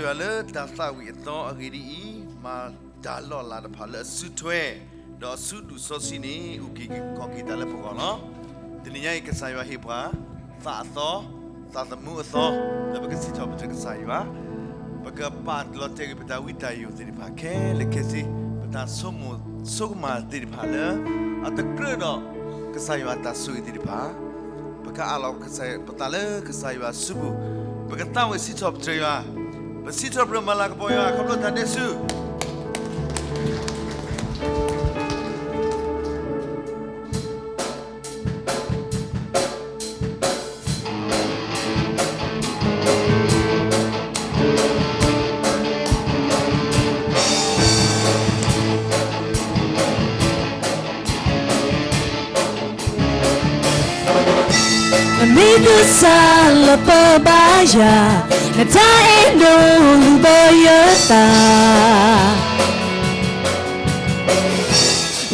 ယွၤလၢတၢ်သးဝံၣ်အသီအဂ့ၢ်ဒ်အံၤ, မၤတၢ်လီၤလးတဖၣ်လၢအစုထွဲ, ဒီးအစုဒုၣ်စီဆှံန့ၣ် အုၣ်က့ၤခီၣ်က့ၤတၢ်လၢပဂီၢ်လီၤ. တနံၤညါအံၤ ကစၢ်ယွၤဟ့ၣ်ပှၤ သးအသီ, သးသမူအသီ, လၢပကစံးထီၣ်ပတြၢၤကစၢ်ယွၤ, ပကပာ်လီၤတဲာ်ဂ့ၤပတၢ်ဝံတၢ်ယိာ်သ့ၣ်တဖၣ်ခဲလၢာ်ခဲဆ့, ပတၢ်ဆိကမိၣ်ဆိကမးသ့ၣ်တဖၣ်လၢ အတကြၢးဒီးကစၢ်ယွၤတၢ်ဆိၣ်ဂ့ၤသ့ၣ်တဖၣ် ပကအးလီၤပသးလၢကစၢ်ယွၤစုပူၤ, ပကသးဝံၣ်စံးထီၣ်ပတြၢၤယွၤ, ပစံးထီၣ်ပတြၢၤမၤလၤကပီၤယွၤ ခီဖျိတၢ်ဒဲးဆူ နမ့ၢ်ကစၢ်လၢပဘါယွၤ, နတၢ်အဲၣ်ဒိးလူၤဘၢယသး,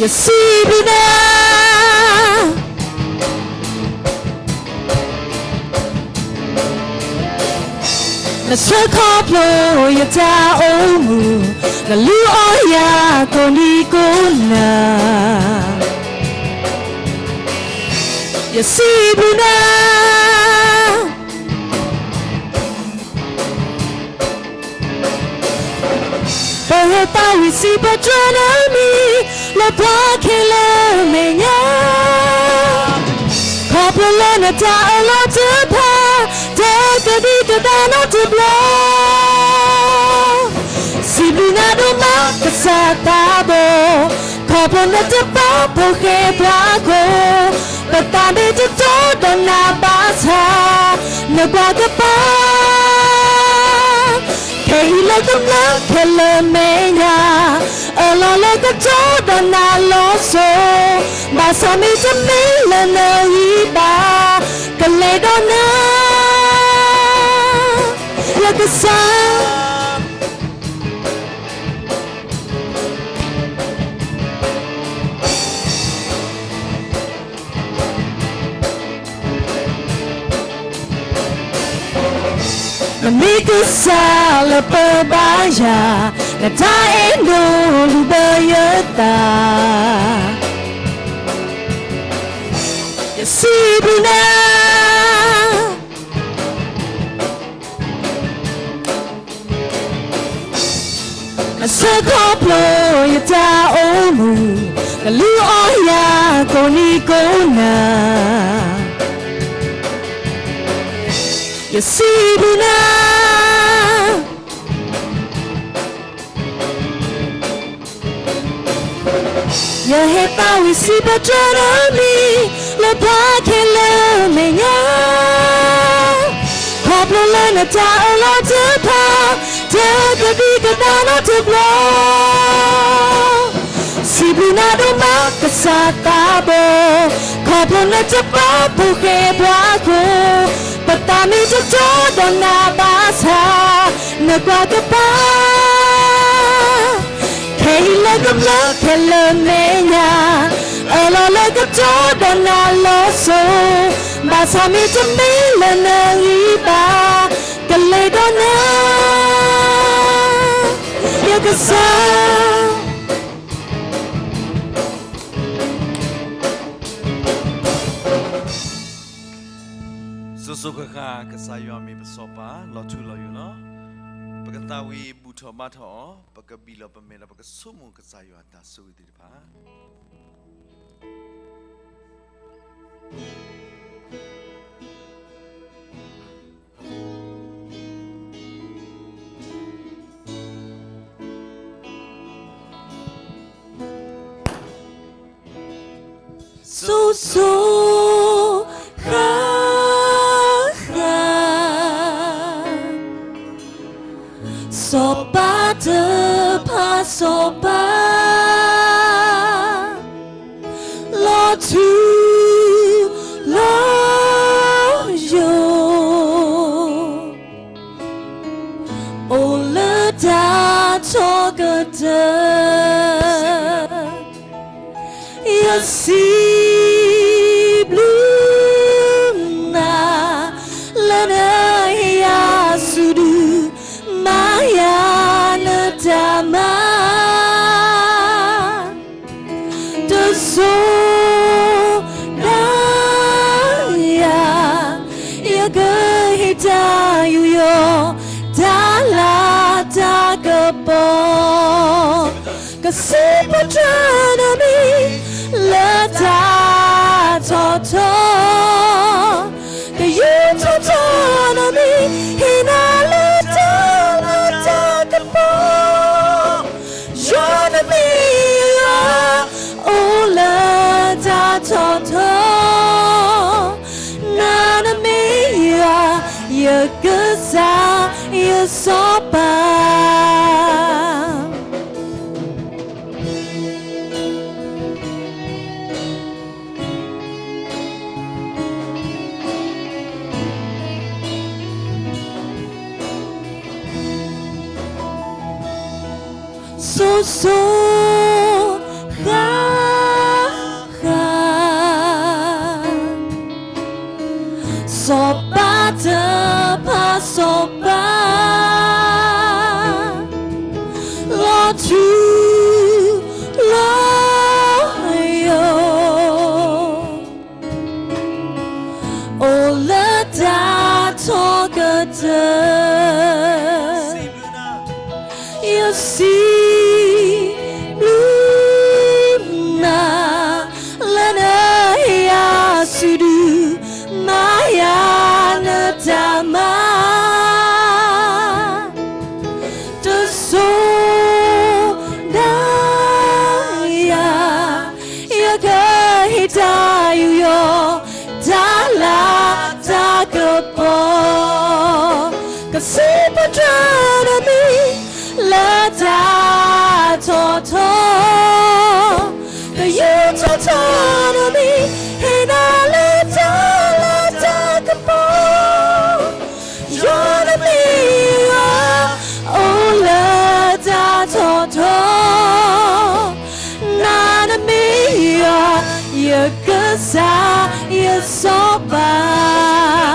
ယစံးဘျုးနၤ နဆှၢခီဖျိယတၢ်အိၣ်မူ, နလူအီယၤကိးနံၤကိးနၤ, ယစံးဘျုးနၤ ပဟ့ၣ်သးဝံၣ်စံးပတြၢၤနမံၤ, လၢပှၤခဲလၢာ်မဲာ်ညါ, ခီဖျိလၢနတၢ်အၢၣ်လီၤတဖၣ်, တကဒံကဒါနီတဘျီ, စံးဘျုးနၤဒိၣ်မးကစၢ်သးဘိ, ခီဖျိနတပာ်ဖိဃဲပှၤခိၣ်, ပသးမ့ၢ်တတီဒီးနၤဘၣ်ဆၣ်, နကွၢ်ကပၤ ခဲအံၤလၢကမျၢၢ်ခဲလၢာ်မဲာ်ညါ, အၢၣ်လီၤလၢကတီဒီးနၤလီၤစိၤ, ဘၣ်ဆၣ်မ့တမ့ၢ်လၢနဂံၢ်ဘါ, ကလဲၤဒီးနၤ ယကစၢ် နမ့ၢ်ကစၢ်လၢပဘါယွၤ, နတၢ်အဲၣ်ဒိးလူၤဘၢယသး, ယစံးဘျုးနၤ နဆှၢခီဖျိယတၢ်အိၣ်မူ, နလူအီယၤကိးနံၤကိးနၤ, ယစံးဘျုးနၤ ယဟ့ၣ်သးဝံၣ်စံးပတြၢၤနမံၤ, လၢပှၤခဲလၢာ်မဲာ်ညါ, ခီဖျိလၢနတၢ်အၢၣ်လီၤတဖၣ်, တကဒံကဒါနီတဘျီ, စံးဘျုးနၤဒိၣ်မးကစၢ်သးဘိ, ခီဖျိနတပာ်ဖိဃဲပှၤခိၣ်, ပသးမ့ၢ်တတီဒီးနၤဘၣ်ဆၣ်, နကွၢ်ကပၤ ခဲအံၤလၢကမျၢၢ်ခဲလၢာ်မဲာ်ညါ, အၢၣ်လီၤလၢကတီဒီးနၤလီၤစိၤ, ဘၣ်ဆၣ်မ့တမ့ၢ်လၢနဂံၢ်ဘါ, ကလဲၤဒီးနၤ ယကစၢ် စိၤစိၤဃၣ်ဃၣ် ကစၢ်ယွၤမ့ၢ်ပစီၤပၤ လီၤထူလီၤယိာ်လီၤ. ပကသးဝံၣ်ဘူၣ်ထီၣ်ဘါထီၣ်အီၤ, ပကဘံၣ်လီၤပမဲာ်ဒီး ပကဆိကမိၣ်ကစၢ်ယွၤအတၢ်ဆိၣ်ဂ့ၤသ့ၣ်တဖၣ်. စိၤစိၤဃၣ်ဃၣ် စီၤပၤတဖၣ်စီၤပၤ လီၤထူလီၤယိာ် အိၣ်လၢတၢ်ထီကတၢၢ် ယစံးဘျုးနၤ လၢနဟ့ၣ်ယၤဆူဒုး မၤ ကစံးပတြၢၤနမံၤ လၢတၢ်ထီၣ်ထီ, ကယူးထီၣ်ထီနမံၤ ဟ့ၣ်နၤလၢတၢ်လၤတၢ်ကပီၤ, ယွၤနမံၤယွၤ အိၣ်လၢတၢ်ထီၣ်ထီ, နၤနမ့ၢ်ယွၤ ယကစၢ် ယစီၤပၤ. စိၤစိၤဃၣ် ဃၣ်, စီၤပၤတဖၣ်စီၤပၤ လီၤထူလီၤယိာ် အိၣ်လၢတၢ်ထီကတၢၢ်, ယစံးဘျုးနၤ လၢနဟ့ၣ်ယၤစုဒု မၤယၤနတၢ်မၤ တစိၤဒၣ်ယၤ ယကဟ့ၣ်တၢ်ယူးယီၣ် တၢ်လၤတၢ်ကပီၤ, ကစံးပတြၢၤနမံၤ လၢတၢ်ထီၣ်ထီ, ကယူးထီၣ်ထီနမံၤ ဟ့ၣ်နၤလၢတၢ်လၤတၢ်ကပီၤ, ယွၤနမ့ၢ်ယွၤ အိၣ်လၢတၢ်ထီၣ်ထီ, နၤနမ့ၢ်ယွၤ ယကစၢ် ယစီၤပၤ,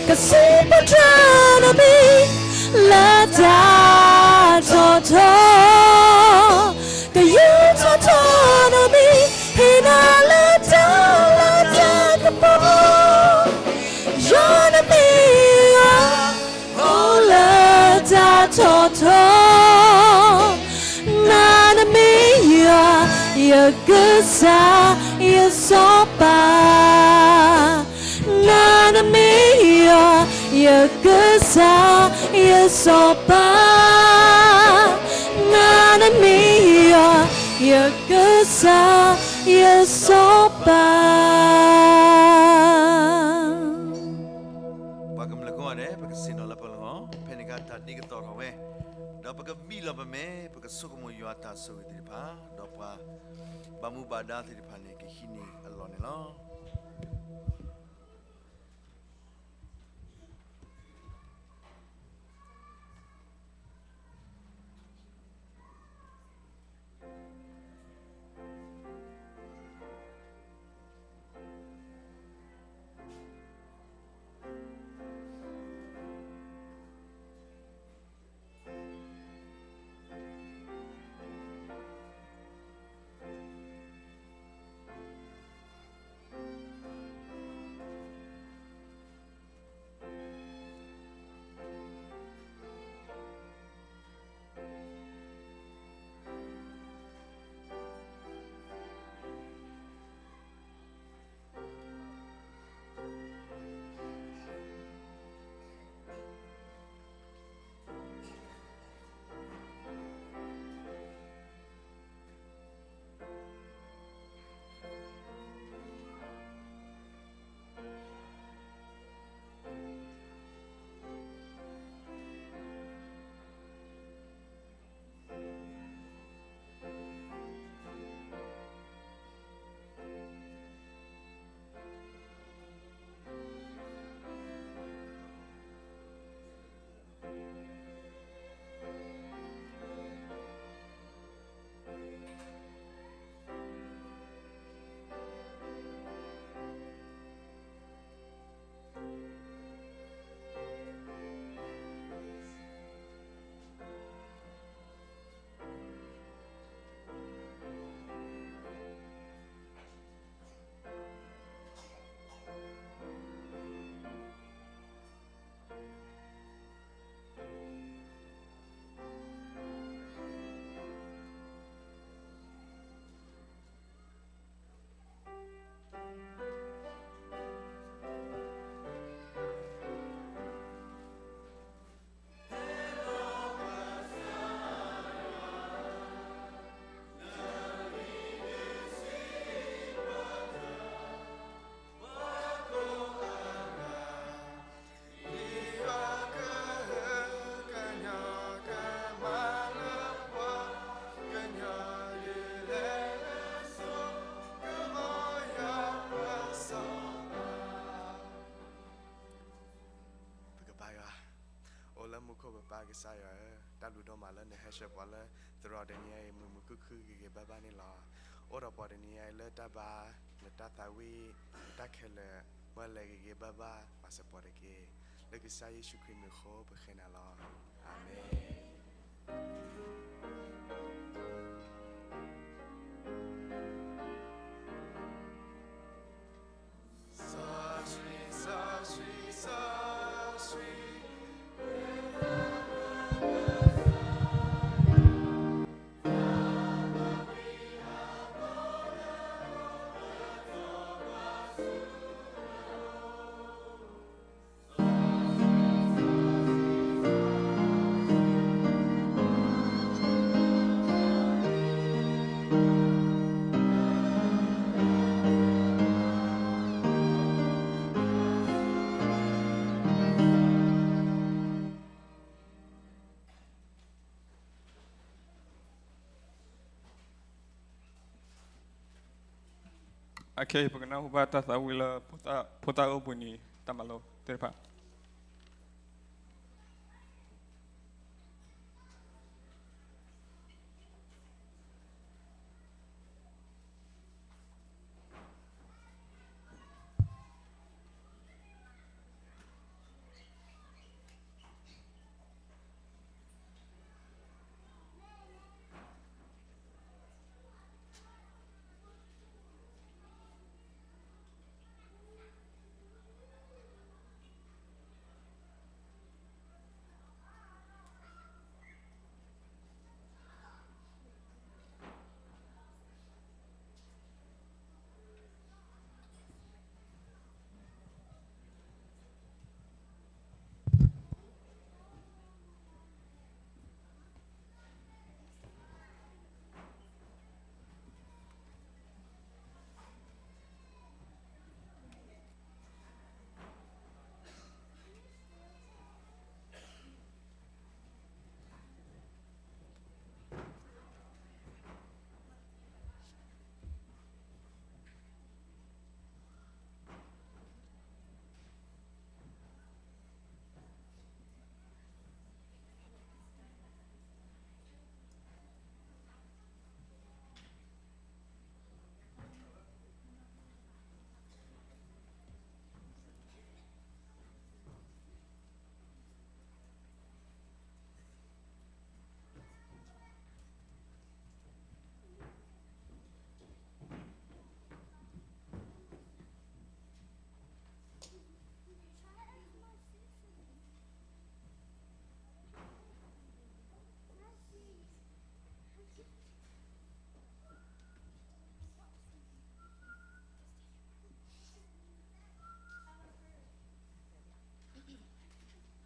ကစံးပတြၢၤနမံၤ လၢတၢ်ထီၣ်ထီ, ကယူးထီၣ်ထီနမံၤ ဟ့ၣ်နၤလၢတၢ်လၤတၢ်ကပီၤ, ယွၤနမ့ၢ်ယွၤ အိၣ်လၢတၢ်ထီၣ်ထီ, နၤနမ့ၢ်ယွၤ ယကစၢ် ယစီၤပၤ, နၤနမ့ၢ်ယွၤ ယကစၢ် ယစီၤပၤ, နၤနမ့ၢ်ယွၤ ယကစၢ် ယစီၤပၤ. ပှၤကမျၢၢ်ကိးဂၤဒဲး ပကဆ့ၣ်နီၤလၢပလီၢ်, ဖဲန့ၣ်အခါတၢ်ဒ်ကတီၤထီၣ်ဝဲ, ဒီးပကမံလီၤပမဲာ် ပကဆိကမိၣ်ယွၤတၢ်ဆိၣ်ဂ့ၤသ့ၣ်တဖၣ်, ဒီးပှၤဘၣ်မူဘၣ်ဒါသ့ၣ်တဖၣ်န့ၣ် ကဟံးန့ၢ်အလီၢ်န့ၣ်လီၤ. ပၢ်လၢနဟဲဆှၢပှၤလၢသရိာ်တနံၤအံၤ မုာ်မုာ်ခုၣ်ခုၣ်ဂ့ၤဂ့ၤဘၣ်ဘၣ်န့ၣ်လီၤ. အိၣ်ဒီးပှၤတနံၤအံၤလၢတၢ်ဘါ လၢတၢ်သးဝံၣ် တၢ်ခဲလၢာ် မ့ၢ်လဲၤဂ့ၤဂ့ၤဘၣ်ဘၣ် မၤစၢၤပှၤတက့ၢ်. လၢကစၢ်ယ့ၣ်ၡူးခရံာ်မံၤအဃိ ပဃ့နၤလီၤ. အၤမ့ၣ်. Okay, ပကနၢ်ဟူဘၣ်တၢ်သးဝံၣ်လၢ ဖိသၣ်, ဖိသၣ်အိၣ်ဘှံးနံၤ တၢ်မၤလိသ့ၣ်တဖၣ်.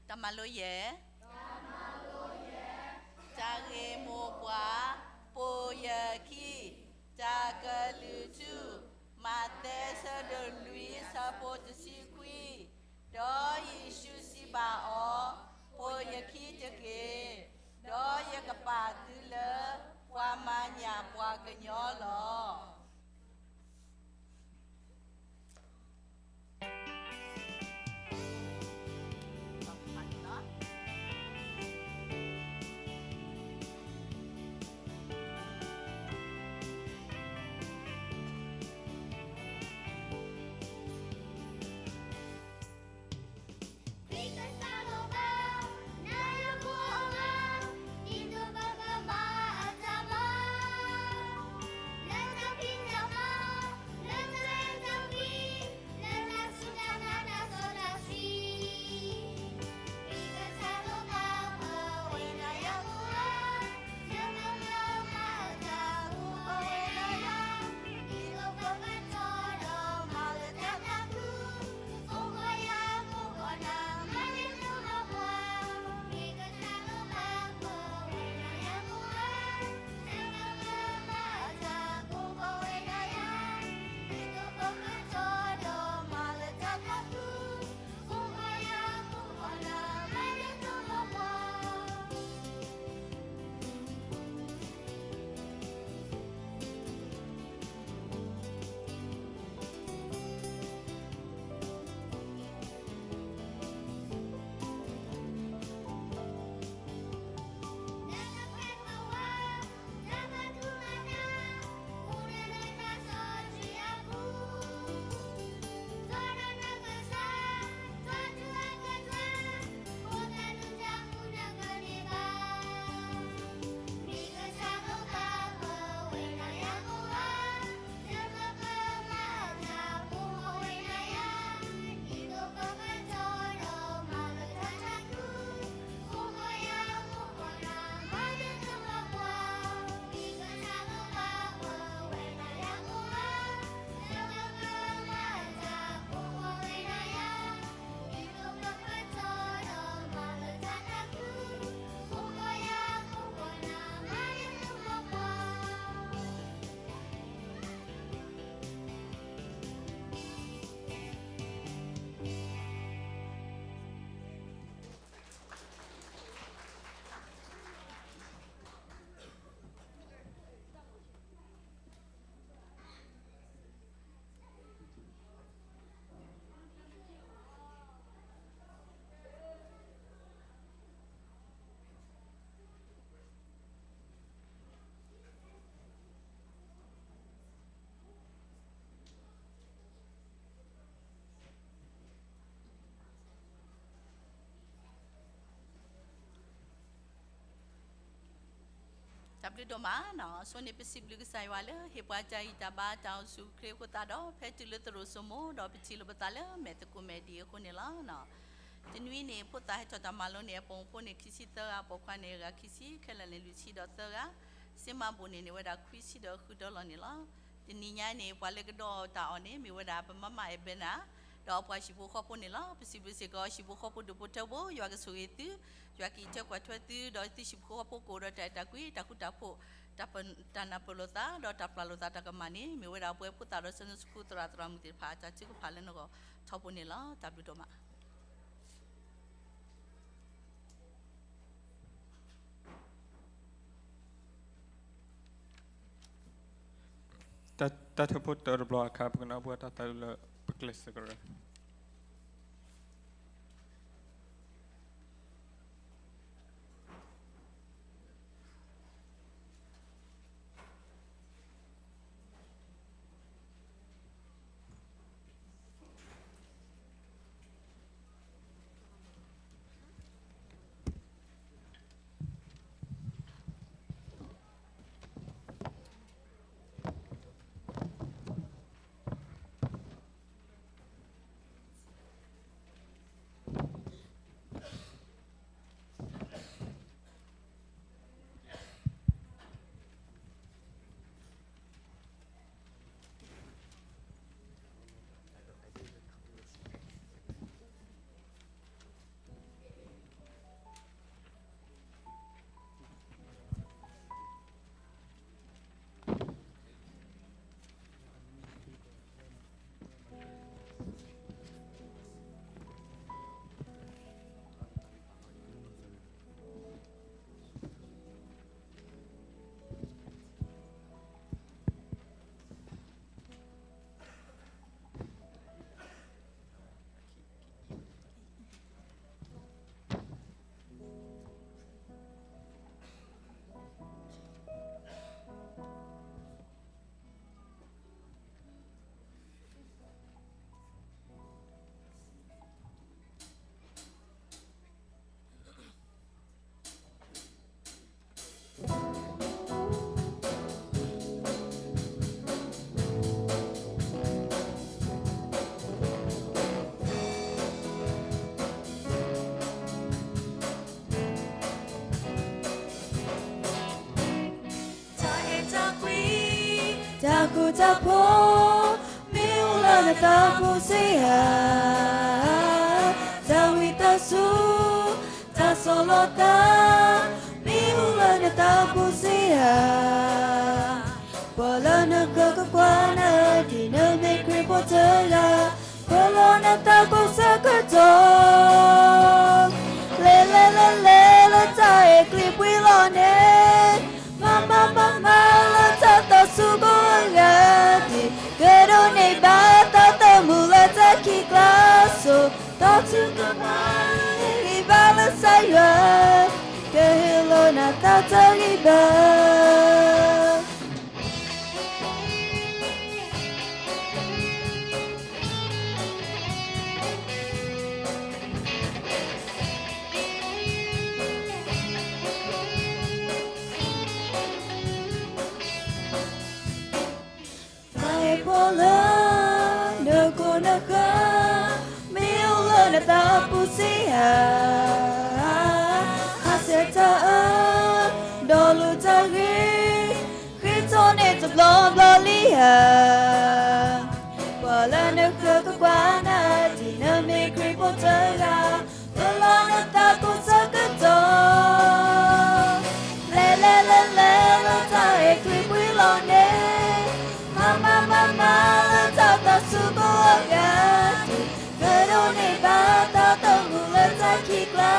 တၢ်မၤလိယဲၢ်, တၢ်ဂ့ၢ်မိၢ်ပှၢ်, ပိာ်ယခံ, တၢ်ကလုၢ်ထူ, မးသဲ အဆၢဒိၣ်လွံၢ် အဆၢဖိတဆံခွံ, ဒီးယ့ၣ်ၡူးစံးဘၣ်အီၤ, ပိာ်ယခံတက့ၢ်, ဒီးယကပာ်သုလၢပှၤမၤညၣ်ပှၤကညီလီၤ. ဘျုးဒိၣ်မးနီၤ, အဆိန့ၣ် ပစံးဘျုးကစၢ်ယွၤလၢဟ့ၣ်ပှၤတၢ်ဂံၢ်တၢ်ဘါတၢ်အိၣ်ဆူၣ်အိၣ်ချ့အဃိသတးဒီး ဖဲတုၤလၢသရိာ်စိမိၤဒီးပထံၣ်လိာ်ပသးလၢမဲာ်သကိးမဲာ်ဒံးအဃိန့ၣ်လီၤ. တနွံန့ၣ် ဖိသၣ်ဟဲထီၣ်တၢ်မၤလိန့ၣ် အပိာ်မုၣ်ဖိန့ၣ် ခံဆံသၢဂၤ, ပိာ်ခွါန့ၣ် ဂၤခံဆံ, ခဲလၢာ်န့ၣ် လွံၢ်ဆံဒီးသၢဂၤ, စ့မၤဘူၣ်န့ၣ်န့ၣ် ဝဲဒၣ်ခွံဆံဒီးဃုဒီလီၤန့ၣ်လီၤ. တနံၤညါန့ၣ် ပှၤလၢကဒီးတၢ်အီၣ်န့ၣ် မ့ၢ်ဝဲဒၣ်ပမါမၢ်အဲၣ်ဘဲနၤ ဒီးအပှၤဟံၣ်ဖိဃီဖိန့ၣ်လီၤ. ပစံးဘျုးစ့ၢ်ကီးဟံၣ်ဖိဃီဖိဒူၣ်ဖိထၢဖိ, ယွၤကဆိၣ်ဂ့ၤသု, ယွၤကအံးထွဲကွၢ်ထွဲသု, ဒီးသုဟံၣ်ဖိဃီဖိကအိၣ်ဒီးတၢ်အဲၣ်တၢ်ကွံ တၢ်ဃူတၢ်ဖိး, တၢ်ပ, တၢ်နၢ်ပၢၢ်လိာ်သး ဒီးတၢ်ပျၢ်လိာ်သးတၢ်ကမၣ်န့ၣ် မ့ၢ်ဝဲဒၣ်ပဝဲဖိသၣ်ဒီးစီၤနိစခူသရၣ်သရၣ်မုၣ်သ့ၣ်တဖၣ်အတၢ်ထုကဖၣ်လၢနဂီၢ်ထီဘိန့ၣ်လီၤ. တၢ်ဘျုးဒိၣ်မး. တၢ်, တၢ်ထၢၣ်ဖိတၢၢ်တဘျီအခါ ပကနၢ်ဟူတၢ်သးလၢပကျဲးစၢးကရၢ တၢ်အဲၣ်တၢ်ကွံ, တၢ်ဃူတၢ်ဖိး, မ့ၢ်အိၣ်လၢနသးပူၤစ့ၢ်ဧါ. တၢ်ဝံသးစူၤ, တၢ်ဆီၣ်လီၤသး, မ့ၢ်အိၣ်လၢနသးပူၤစ့ၢ်ဧါ. ပှၤလၢနဃၢၤကကွၢ်နၤ ဒ်နမ့ၢ်ခရံာ်ဖိတဂၤ, ပလီၢ်နသးကိးဆၢကတီၢ်. လဲၤလဲၤလဲၤလဲၤလၢတၢ်အဲၣ်ချံပှဲၤလီၢ်န့ၣ်, မၤမၤမၤမၤလၢတၢ်သးစူၤကိးဂၤဒဲး, ကဒိးန့ၢ်ဘၣ်တၢ်သးသမူလၢတၢ်ခံးကျါစိၤ, သးထုကဖၣ်န့ၢ်ဘၣ်လၢကစၢ်ယွၤ, ကဟ့ၣ်လီၤနၤတၢ်တဂံၢ်ဘါ. တၢ်အဲၣ်ဖိလၢ နခိၣ်နဃၢၤ, မ့ၢ်အိၣ်လၢနသးပူၤစ့ၢ်ဧါ. အဆၢတၢ်အၢ, ဒီးလိၣ်တၢ်ဂ့ၤ, ဃ့ထီၣ်န့ၢ်တဘျီဘျီလံဧါ. ပှၤလၢနဃၢၤကကွၢ်နၤ ဒ်နမ့ၢ်ခရံာ်ဖိတဂၤ, ပလီၢ်နသးကိးဆၢကတီၢ်. လဲၤလဲၤလဲၤလဲၤလၢတၢ်အဲၣ်ချံပှဲၤလီၢ်န့ၣ်, မၤမၤမၤမၤလၢတၢ်သးစူၤကိးဂၤဒဲး, ကဒိးန့ၢ်ဘၣ်တၢ်သမူလၢတၢ်ခံးကျါ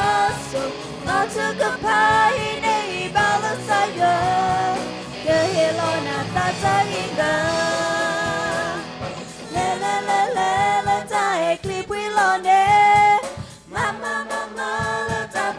စိၤ, သးထုကဖၣ်ဟံးန့ၢ်ဘၣ်လၢကစၢ်ယွၤ, ကဟ့ၣ်လီၤနၤတၢ်တဂံၢ်ဘါ. လဲၤလဲၤလဲၤလဲၤလၢတၢ်အဲၣ်ချံပှဲၤလီၢ်န့ၣ်, မၤမၤမၤမၤလၢတၢ်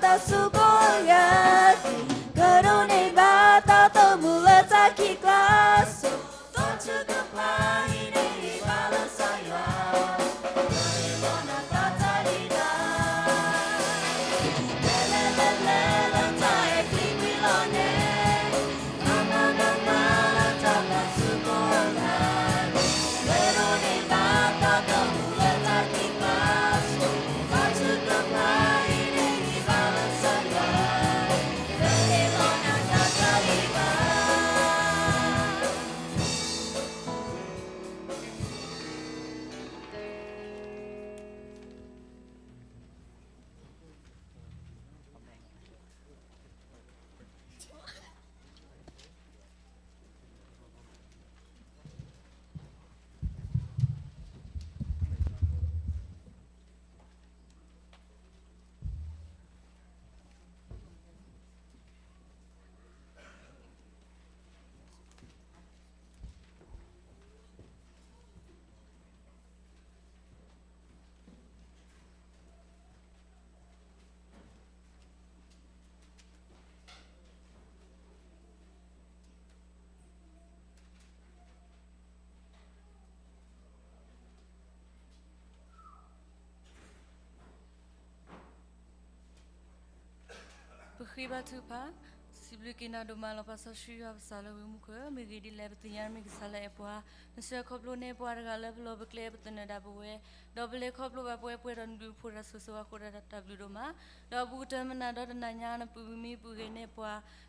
ဃ့ဘါထုကဖၣ်, စံးဘျုးက့ၤနၤဒိၣ်မးလီၤ ပၢ်စီဆှံယွၤပကစၢ်လၢဝ့ၢ်မူခိၣ်, မ့ၢ်ဂ့ၢ်ဒ်လဲၣ် ပသ့ၣ်ညါမ့ၢ်ကစၢ်လၢအဲၣ်ပှၤ, နဆှၢခီဖျိန့ၢ်ပှၤတဂၤလၢပလီၢ်ပကျဲပသနၢၣ်ဒၣ်ပဝဲ, ဒီးပလဲၤခီဖျိဘၣ်ပဝဲပှဲၤဒီးနဘျုးနဖှိၣ်တၢ်ဆိၣ်ဂ့ၤဆိၣ်ဝါအဃိဒီးတၢ်ဘျုးဒိၣ်မး, ဒီးအဘူးကတၢၢ်မနုၤဒီးတနၤညါနပုၢ်မံပုၢ်ဂဲၤန့ၢ်ပှ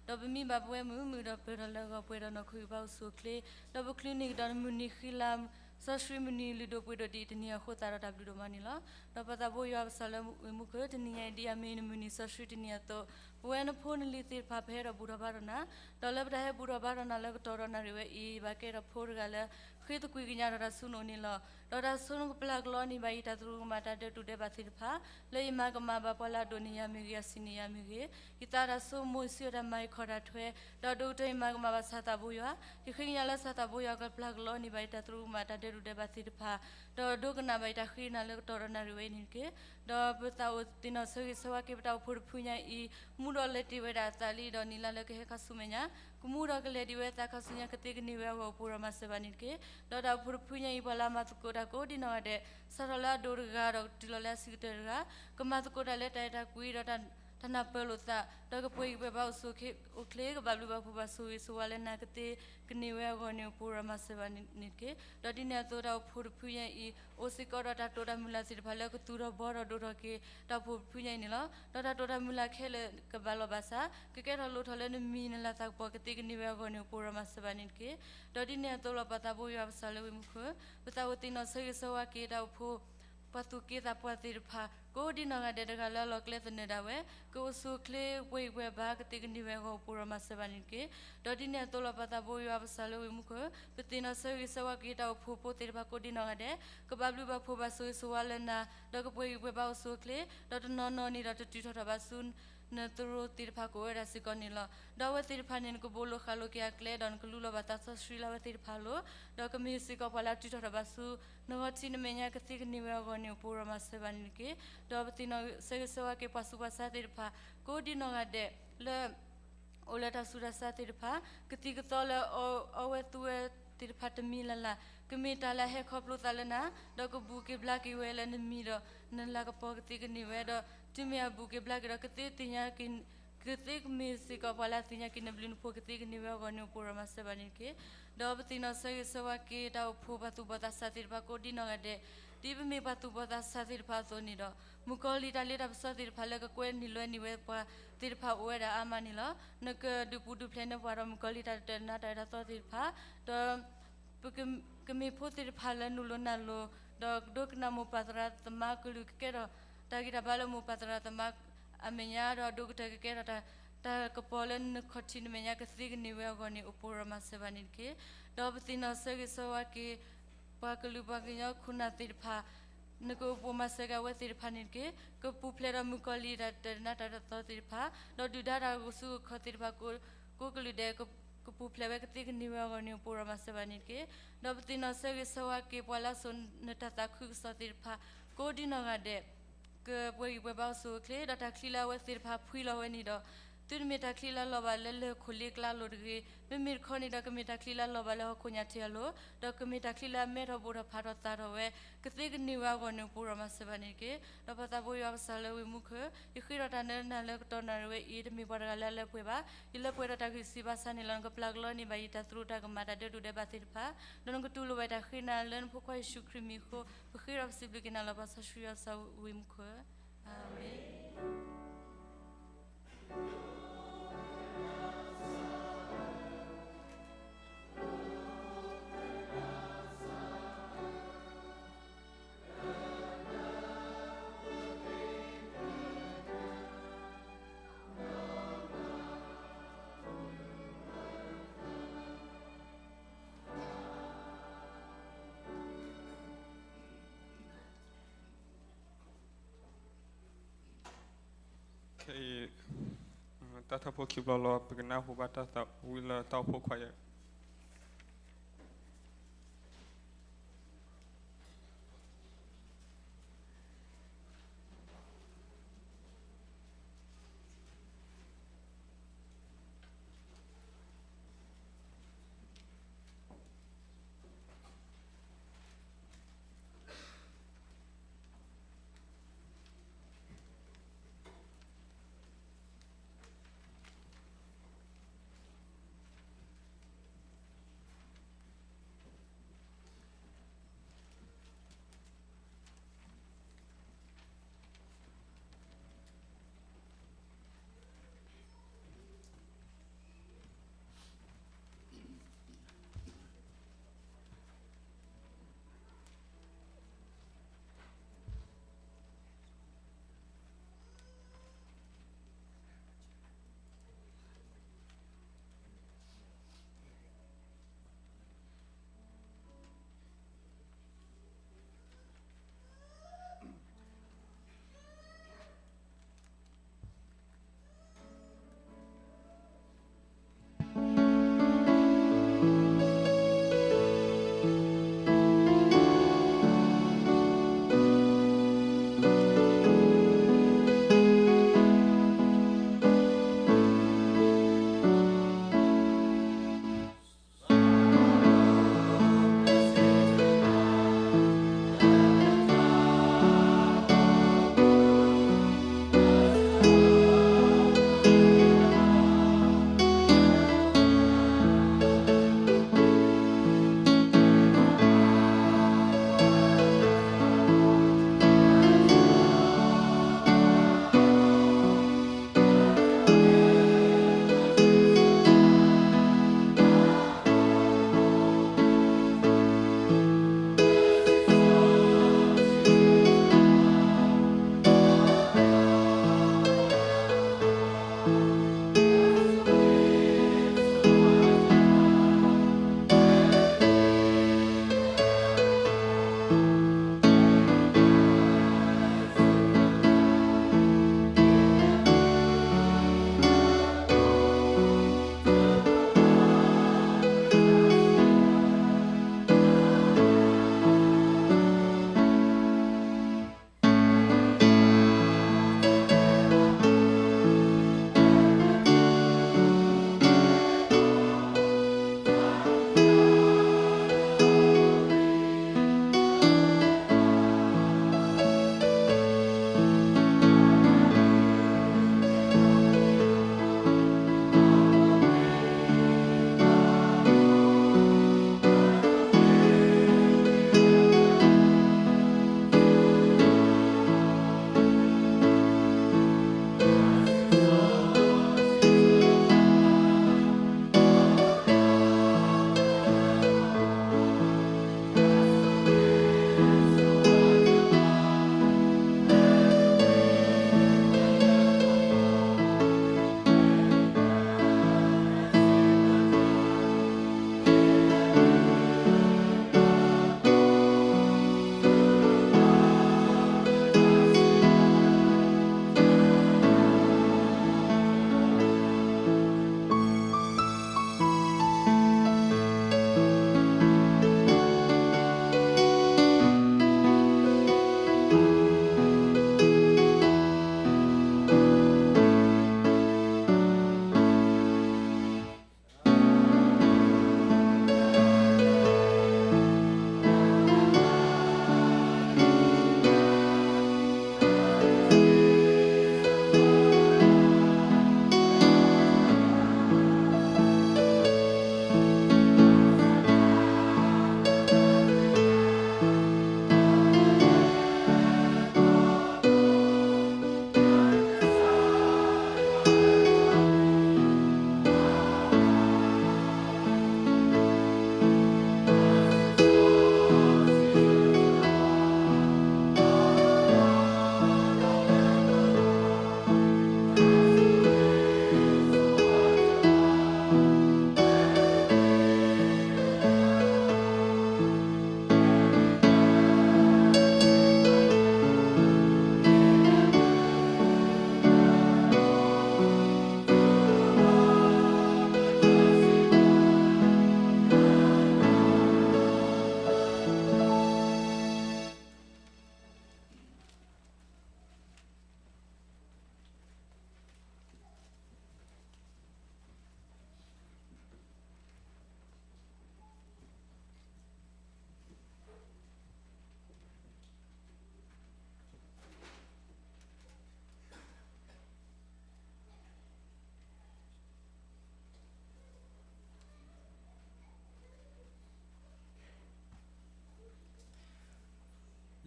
ၤ, ဒီးပမံဘၣ်ပဝဲမုာ်မုာ်ဒီးပၢၢ်ထီၣ်လၢအဂီၢ် ပှဲၤဒီးနီၢ်ခိအံၤဘါအိၣ်ဆူၣ်အိၣ်ချ့, ဒီးပချုးန့ၢ်ကဒီးနမုၢ်နံၤဃံလၤ စီဆှံမုၢ်နံၤလုၢ်ဒိၣ်ပှ့ၤဒိၣ်ဒ်အံၤတနံၤအဃိသတးဒီးတၢ်ဘျုးဒိၣ်မးန့ၣ်လီၤ. ဒီးပၢ်သးဘိယွၤပကစၢ်လၢဝ့ၢ်မူခိၣ်, တနံၤညါအံၤဒ်အမ့ၢ်နမုၢ်နံၤစီဆှံတနံၤအသိး, ပဝဲနဖိနလံၤသ့ၣ်တဖၣ်ပဟဲဒီးဘူၣ်ထီၣ်ဘါထီၣ်နၤ, ဒီးလၢပတၢ်ဟဲဘူၣ်ထီၣ်ဘါထီၣ်နၤလၢကတီၢ်ဒီးနၣ်ရံၣ်ဝဲအံၤ ဘၣ်ကဲထီၣ်ဖိတဂၤလၢ ဃ့သကွံာ်ကညးထီၣ်တၢ်ဆူနအိၣ်န့ၣ်လီၤ. ဒီးတၢ်ဆိနကပျၢ်ကလီန့ၢ်ဘၣ်ယတၢ်သရူးကမၣ်တၢ်ဒဲးတူၢ်ဒဲးဘးသ့ၣ်တဖၣ်, လၢယမၤကမၣ်ဘၣ်ပှၤလၢအဒိၣ်န့ၢ်ယၤမ့ၢ်ဂ့ၤ အဆံးန့ၢ်ယၤမ့ၢ်ဂ့ၤ, ယသးတၢ်ဆိကမိၣ် ယစုတၢ်မၤ ယခီၣ်တၢ်ထွဲ, ဒီးဒိၣ်ကတၢၢ်ယမၤကမၣ်ဘၣ်ဆၣ်သးဘိယွၤ, ယဃ့ကညးလၢဆၣ်သးဘိယွၤကပျၢ်ကလီန့ၢ်ဘၣ်ယတၢ်သရူးကမၣ်တၢ်ဒဲးတူၢ်ဒဲးဘးသ့ၣ်တဖၣ်, ဒီးဒိကနၣ်ဘၣ်ယတၢ်ဃ့နၤလၢကတီၢ်ဒီးနၣ်ရံၣ်ဝဲအံၤန့ၣ်တက့ၢ်. ဒီးပသးအိၣ်သ့ၣ်နီၣ်ဆၢဂ့ၤဆၢဝါက့ၤ ပတၢ်အိၣ်ဖှိၣ်တဖုညါအံၤ, မူဒီးလဲၤတ့ၢ်ဝဲဒၣ်အသးလံဒီးနံၤလါလၢကဟဲခါဆူမဲာ်ညါ, ကမူဒီးကလဲၤဒံးဝဲသးခါဆူညါကသ့ကန့ၢ်ဝဲအဂီၢ်အိၣ်ပူၤဒီးမၤစၢၤဘၣ်န့ၣ်တက့ၢ်. ဒီးတၢ်အိၣ်ဖှိၣ်တဖုညါအံၤ ပှၤလၢအမၤသကိးတၢ်ကိးဒ်နီၢ်ဂၤဒဲး, စးထီၣ်လၢအဒိၣ်တဂၤဒီးတုၤလီၤလၢအဆံးကတၢၢ်တဂၤ, ကမၤသကိးတၢ်လၢတၢ်အဲၣ်တၢ်ကွံဒီး တၢ်နၢ်ပၢၢ်လိာ်သး, ဒီးကပှဲၤဂံၢ်ပှဲၤဘါအိၣ်ဆူၣ်အိၣ်ချ့, ကဘၣ်ဘျုးဘၣ်ဖှိၣ်ဘၣ်ဆိၣ်ဂ့ၤဆိၣ်ဝါလၢနၤကသ့ကန့ၢ်ဝဲအဂီၢ်န့ၣ်အိၣ်ပူၤဒီးမၤစၢၤဘၣ်န့ၣ်တက့ၢ်. ဒီးဒ်န့ၣ်အသိးတၢ်အိၣ်ဖှိၣ်တဖုညါအံၤ အိၣ်စ့ၢ်ကီးဒီးတၢ်တိာ်တၢ်မုၢ်လၢ်သ့ၣ်တဖၣ်လၢကသူၣ်ထီၣ်ဘှီထီၣ်ဒိၣ်ထီၣ်က့ၤ တၢ်အိၣ်ဖှိၣ်တဖုညါအံၤန့ၣ်လီၤ. ဒီးတၢ်တိာ်တၢ်မုၢ်လၢ်ခဲလၢာ်ကဘၣ်လီၤဘၣ်ဆၣ်, ကကဲထီၣ်လိၣ်ထီၣ်လၢနမံၤနလၤသးကပီၤကသ့ကန့ၢ်ဝဲအဂီၢ်န့ၣ်အိၣ်ပူၤဒီးမၤစၢၤဘၣ်န့ၣ်တက့ၢ်. ဒီးဒ်န့ၣ်အသိးလီၤ ပၢ်သးဘိယွၤပကစၢ်လၢဝ့ၢ်မူခိၣ်, ပသးအိၣ်သ့ၣ်နီၣ်ဆၢဂ့ၤဆၢဝါက့ၤတၢ်အိၣ်ဖှိၣ် ပှၤသူၣ်က့သးပှၢ်သ့ၣ်တဖၣ် ကိးဒ်နီၢ်ဂၤဒဲးတဂၤလၢအလီၢ်ကျဲသနၢၣ်ဒၣ်ဝဲ, ကအိၣ်ဆူၣ်အိၣ်ချ့ပှဲၤဂံၢ်ပှဲၤဘါကသ့ကန့ၢ်ဝဲအဂီၢ်အိၣ်ပူၤဒီးမၤစၢၤဘၣ်န့ၣ်တက့ၢ်. ဒီးဒ်န့ၣ်အသိးလီၤ ပၢ်သးဘိယွၤပကစၢ်လၢဝ့ၢ်မူခိၣ်, ပသ့ၣ်နီၣ်ဆၢဂ့ၤဆၢဝါက့ၤတၢ်အိၣ်ဖှိၣ်ဖိသ့ၣ်တဖၣ်ကိးဒ်နီၢ်ဂၤဒဲး, ကဘၣ်ဘျုးဘၣ်ဖှိၣ်ဘၣ်ဆိၣ်ဂ့ၤဆိၣ်ဝါလၢနၤ, ဒီးကပှဲၤဂံၢ်ပှဲၤဘါအိၣ်ဆူၣ်အိၣ်ချ့, ဒီးတနီၤနီၤန့ၣ်ဒီးတတုၤထီၣ်ထီၣ်ဘၣ်ဆူ နသရိာ်သ့ၣ်တဖၣ်ကအိၣ်ဝဲဒၣ်စ့ၢ်ကီးန့ၣ်လီၤ. ဒီးအဝဲသ့ၣ်တဖၣ်န့ၣ် နကဘိးလိာ်ဃၣ်လိာ်က့ၤအကျဲ, ဒီးနကလူလီၤဘၣ်သးစီဆှံလၢအဝဲသ့ၣ်တဖၣ်အလိၤ, ဒီးကမ့ၢ်စ့ၢ်ကီးပှၤလၢအတုၤထီၣ်ထီၣ်ဘၣ်ဆူ နဂီၢ်ထံးနမဲာ်ညါကသ့ကန့ၢ်ဝဲအဂီၢ်န့ၣ် အိၣ်ပူၤဒီးမၤစၢၤဘၣ်န့ၣ်တက့ၢ်. ဒီးပသ့ၣ်နီၣ်ဆၢဂ့ၤဆၢဝါက့ၤပှၤဆူးပှၤဆါသ့ၣ်တဖၣ် ကိးဒ်နီၢ်ဂၤဒဲးလၢ အိၣ်လၢတၢ်ဆူးတၢ်ဆါသ့ၣ်တဖၣ်, ကသံၣ်ကသီလၢအီဝဲသူဝဲသ့ၣ်တဖၣ်တမံၤလၢ်လၢ်, ကမ့ၢ်တၢ်လၢအဟဲခီဖျိသးလၢနၤ, ဒီးကဘူၣ်က့ၤဘျါက့ၤဝဲလၢနမံၤဒီးနလၤကပီၤကသ့ကန့ၢ်ဝဲ, ဒီးတုၤမ့ၢ်အဘူၣ်က့ၤဘျါက့ၤဒီး ကသ့သ့ၣ်ညါက့ၤ ကသ့ကမ့ၢ်စ့ၢ်ကီးပှၤလၢအသ့ၣ်ညါက့ၤနဘျုးနဖှိၣ်ကသ့ကန့ၢ်ဝဲအဂီၢ်န့ၣ် အိၣ်ပူၤဒီးမၤစၢၤဘၣ်န့ၣ်တက့ၢ်. ဒီးပသ့ၣ်နီၣ်ဆၢဂ့ၤဆၢဝါက့ၤတၢ်အိၣ်ဖှိၣ်ပှၤသူၣ်ဘီၣ်သးစၢ်သ့ၣ်တဖၣ်ကိးဒ်နီၢ်ဂၤဒဲး, ဒ်ပမ့ၢ်ပှၤသူၣ်ဘီၣ်သးစၢ်သ့ၣ်တဖၣ်အသိးန့ၣ်ဒီး, မုၣ်ကီၤလံၢ်တၢ်လ့တၢ်ပစီသ့ၣ်တဖၣ်လၢကကွဲနုာ်လွဲနုာ်ဝဲပှၤသ့ၣ်တဖၣ်အိၣ်ဝဲဒၣ်အါမးန့ၣ်လီၤ. နကဒုးပူၤဒုးဖျဲးန့ၢ်ပှၤဒီးမုၣ်ကီၤလံၢ်တၢ်တၢၢ်တၢ်နါတၢ်အဲၣ်တၢ်သီသ့ၣ်တဖၣ်, ဒီး ပကမ့ၢ်ဖိသ့ၣ်တဖၣ်လၢနုာ်လီၤနုာ်လီၤ, ဒီးဒိကနၣ်မိၢ်ပၢ်သရၣ်သမါကလုၢ်, ကကဲထီၣ်တၢ်ဂံၢ်တၢ်ဘါလၢမိၢ်ပၢ်သရၣ်သမါအမဲာ်ညါ, ဒီးဒိကတၢၢ်ကကဲထီၣ်တၢ်, တၢ်ကပီၤလၢနခီၣ်ထံးနမဲာ်ညါကသ့ကန့ၢ်ဝဲအဂီၢ်န့ၣ် အိၣ်ပူၤဒီးမၤစၢၤဘၣ်န့ၣ်တက့ၢ်. ဒီးပသ့ၣ်နီၣ်ဆၢဂ့ၤဆၢဝါက့ၤ ပှၤကလုာ်ပှၤကညီခိၣ်နၢ်သ့ၣ်တဖၣ် နကအိၣ်ပူၤမၤစၢၤက့ၤအဝဲသ့ၣ်တဖၣ်န့ၣ်တက့ၢ်. ကပူၤဖျဲးဒီးမုၣ်ကီၤလံၢ်တၢ်တၢၢ်တၢ်နါတၢ်တၢ်သီသ့ၣ်တဖၣ်, ဒီးဒုၣ်ဒါတၢ်အိၣ်ဆူၣ်အိၣ်ချ့သ့ၣ်တဖၣ် ကိးကလုာ်ဒဲး ကပူၤဖျဲးဝဲကသ့ကန့ၢ်ဝဲအဂီၢ်န့ၣ် အိၣ်ပူၤဒီးမၤစၢၤဘၣ်န့ၣ်တက့ၢ်. ဒီးပသ့ၣ်နီၣ်ဆၢဂ့ၤဆၢဝါက့ၤ ပှၤလၢအစိာ်နတၢ်သးခုကစီၣ်သ့ၣ်တဖၣ် ကိးဒ်နီၢ်ဂၤဒဲး ကပှဲၤဂံၢ်ပှဲၤဘါအိၣ်ဆူၣ်အိၣ်ချ့, ဒီးတၢ်ချံလၢအဝဲသ့ၣ်တဖၣ်ဖှံလီၤဝဲန့ၣ်ဒီး, သုတမ့ၢ်တၢ်ချံလၢအလီၤဘၣ်လၢလၢၢ်ခိၣ်လ့ကျါအလိၤတဂ့ၤ, မ့မ့ၢ်တခီန့ၣ်ဒီး ကမ့ၢ်တၢ်ချံလၢအလီၤဘၣ်လၢဟီၣ်ခိၣ်ညၣ်ထံးအလိၤ, ဒီးကမ့ၢ်တၢ်ချံလၢအမဲထီၣ်ဘိၣ်ထီၣ်ဖးထီၣ်သၣ်ထီၣ်ဝဲ ကသ့ကန့ၢ်ဝဲအဂီၢ်န့ၣ် အိၣ်ပူၤဒီးမၤစၢၤဘၣ်န့ၣ်တက့ၢ်. ဒီးပၢ်သးဘိယွၤပကစၢ်လၢဝ့ၢ်မူခိၣ်, ယဃ့ထီၣ်တၢ်လၢနၤလၢကတီၢ်နၣ်ရံၣ်ဝဲအံၤ တမ့ၢ်ပှၤတဂၤလၢအလၢပှဲၤဘၣ်, ယလၢပှဲၤဒီးတၢ်ဂံၢ်စၢ်ဘါစၢ်န့ၣ်လီၤ. နကပျၢ်ကလီန့ၢ်ဘၣ်ယတၢ်သရူးတၢ်ကမၣ် တၢ်ဒဲးတူၢ်ဒဲးဘးသ့ၣ်တဖၣ်, ဒီးနကတူၢ်လိာ်ဘၣ်တၢ်ဃ့နၤလၢနဖိခွါယ့ၣ်ၡူးခရံာ်မံၤအဃိ, ပဃ့ဒီးပစံးဘျုးက့ၤနၤလီၤ. ပၢ်စီဆှံယွၤပကစၢ်ဝ့ၢ်မူခိၣ်, အၤမ့ၣ်. Okay, တၢ်ထီၣ်ဖိခံဘျီလီၤ. ပကနၢ်ဟူဘၣ်တၢ်သးဝံၣ်လၢတၢ်အိၣ်ဖှိၣ်ခွါယဲၢ်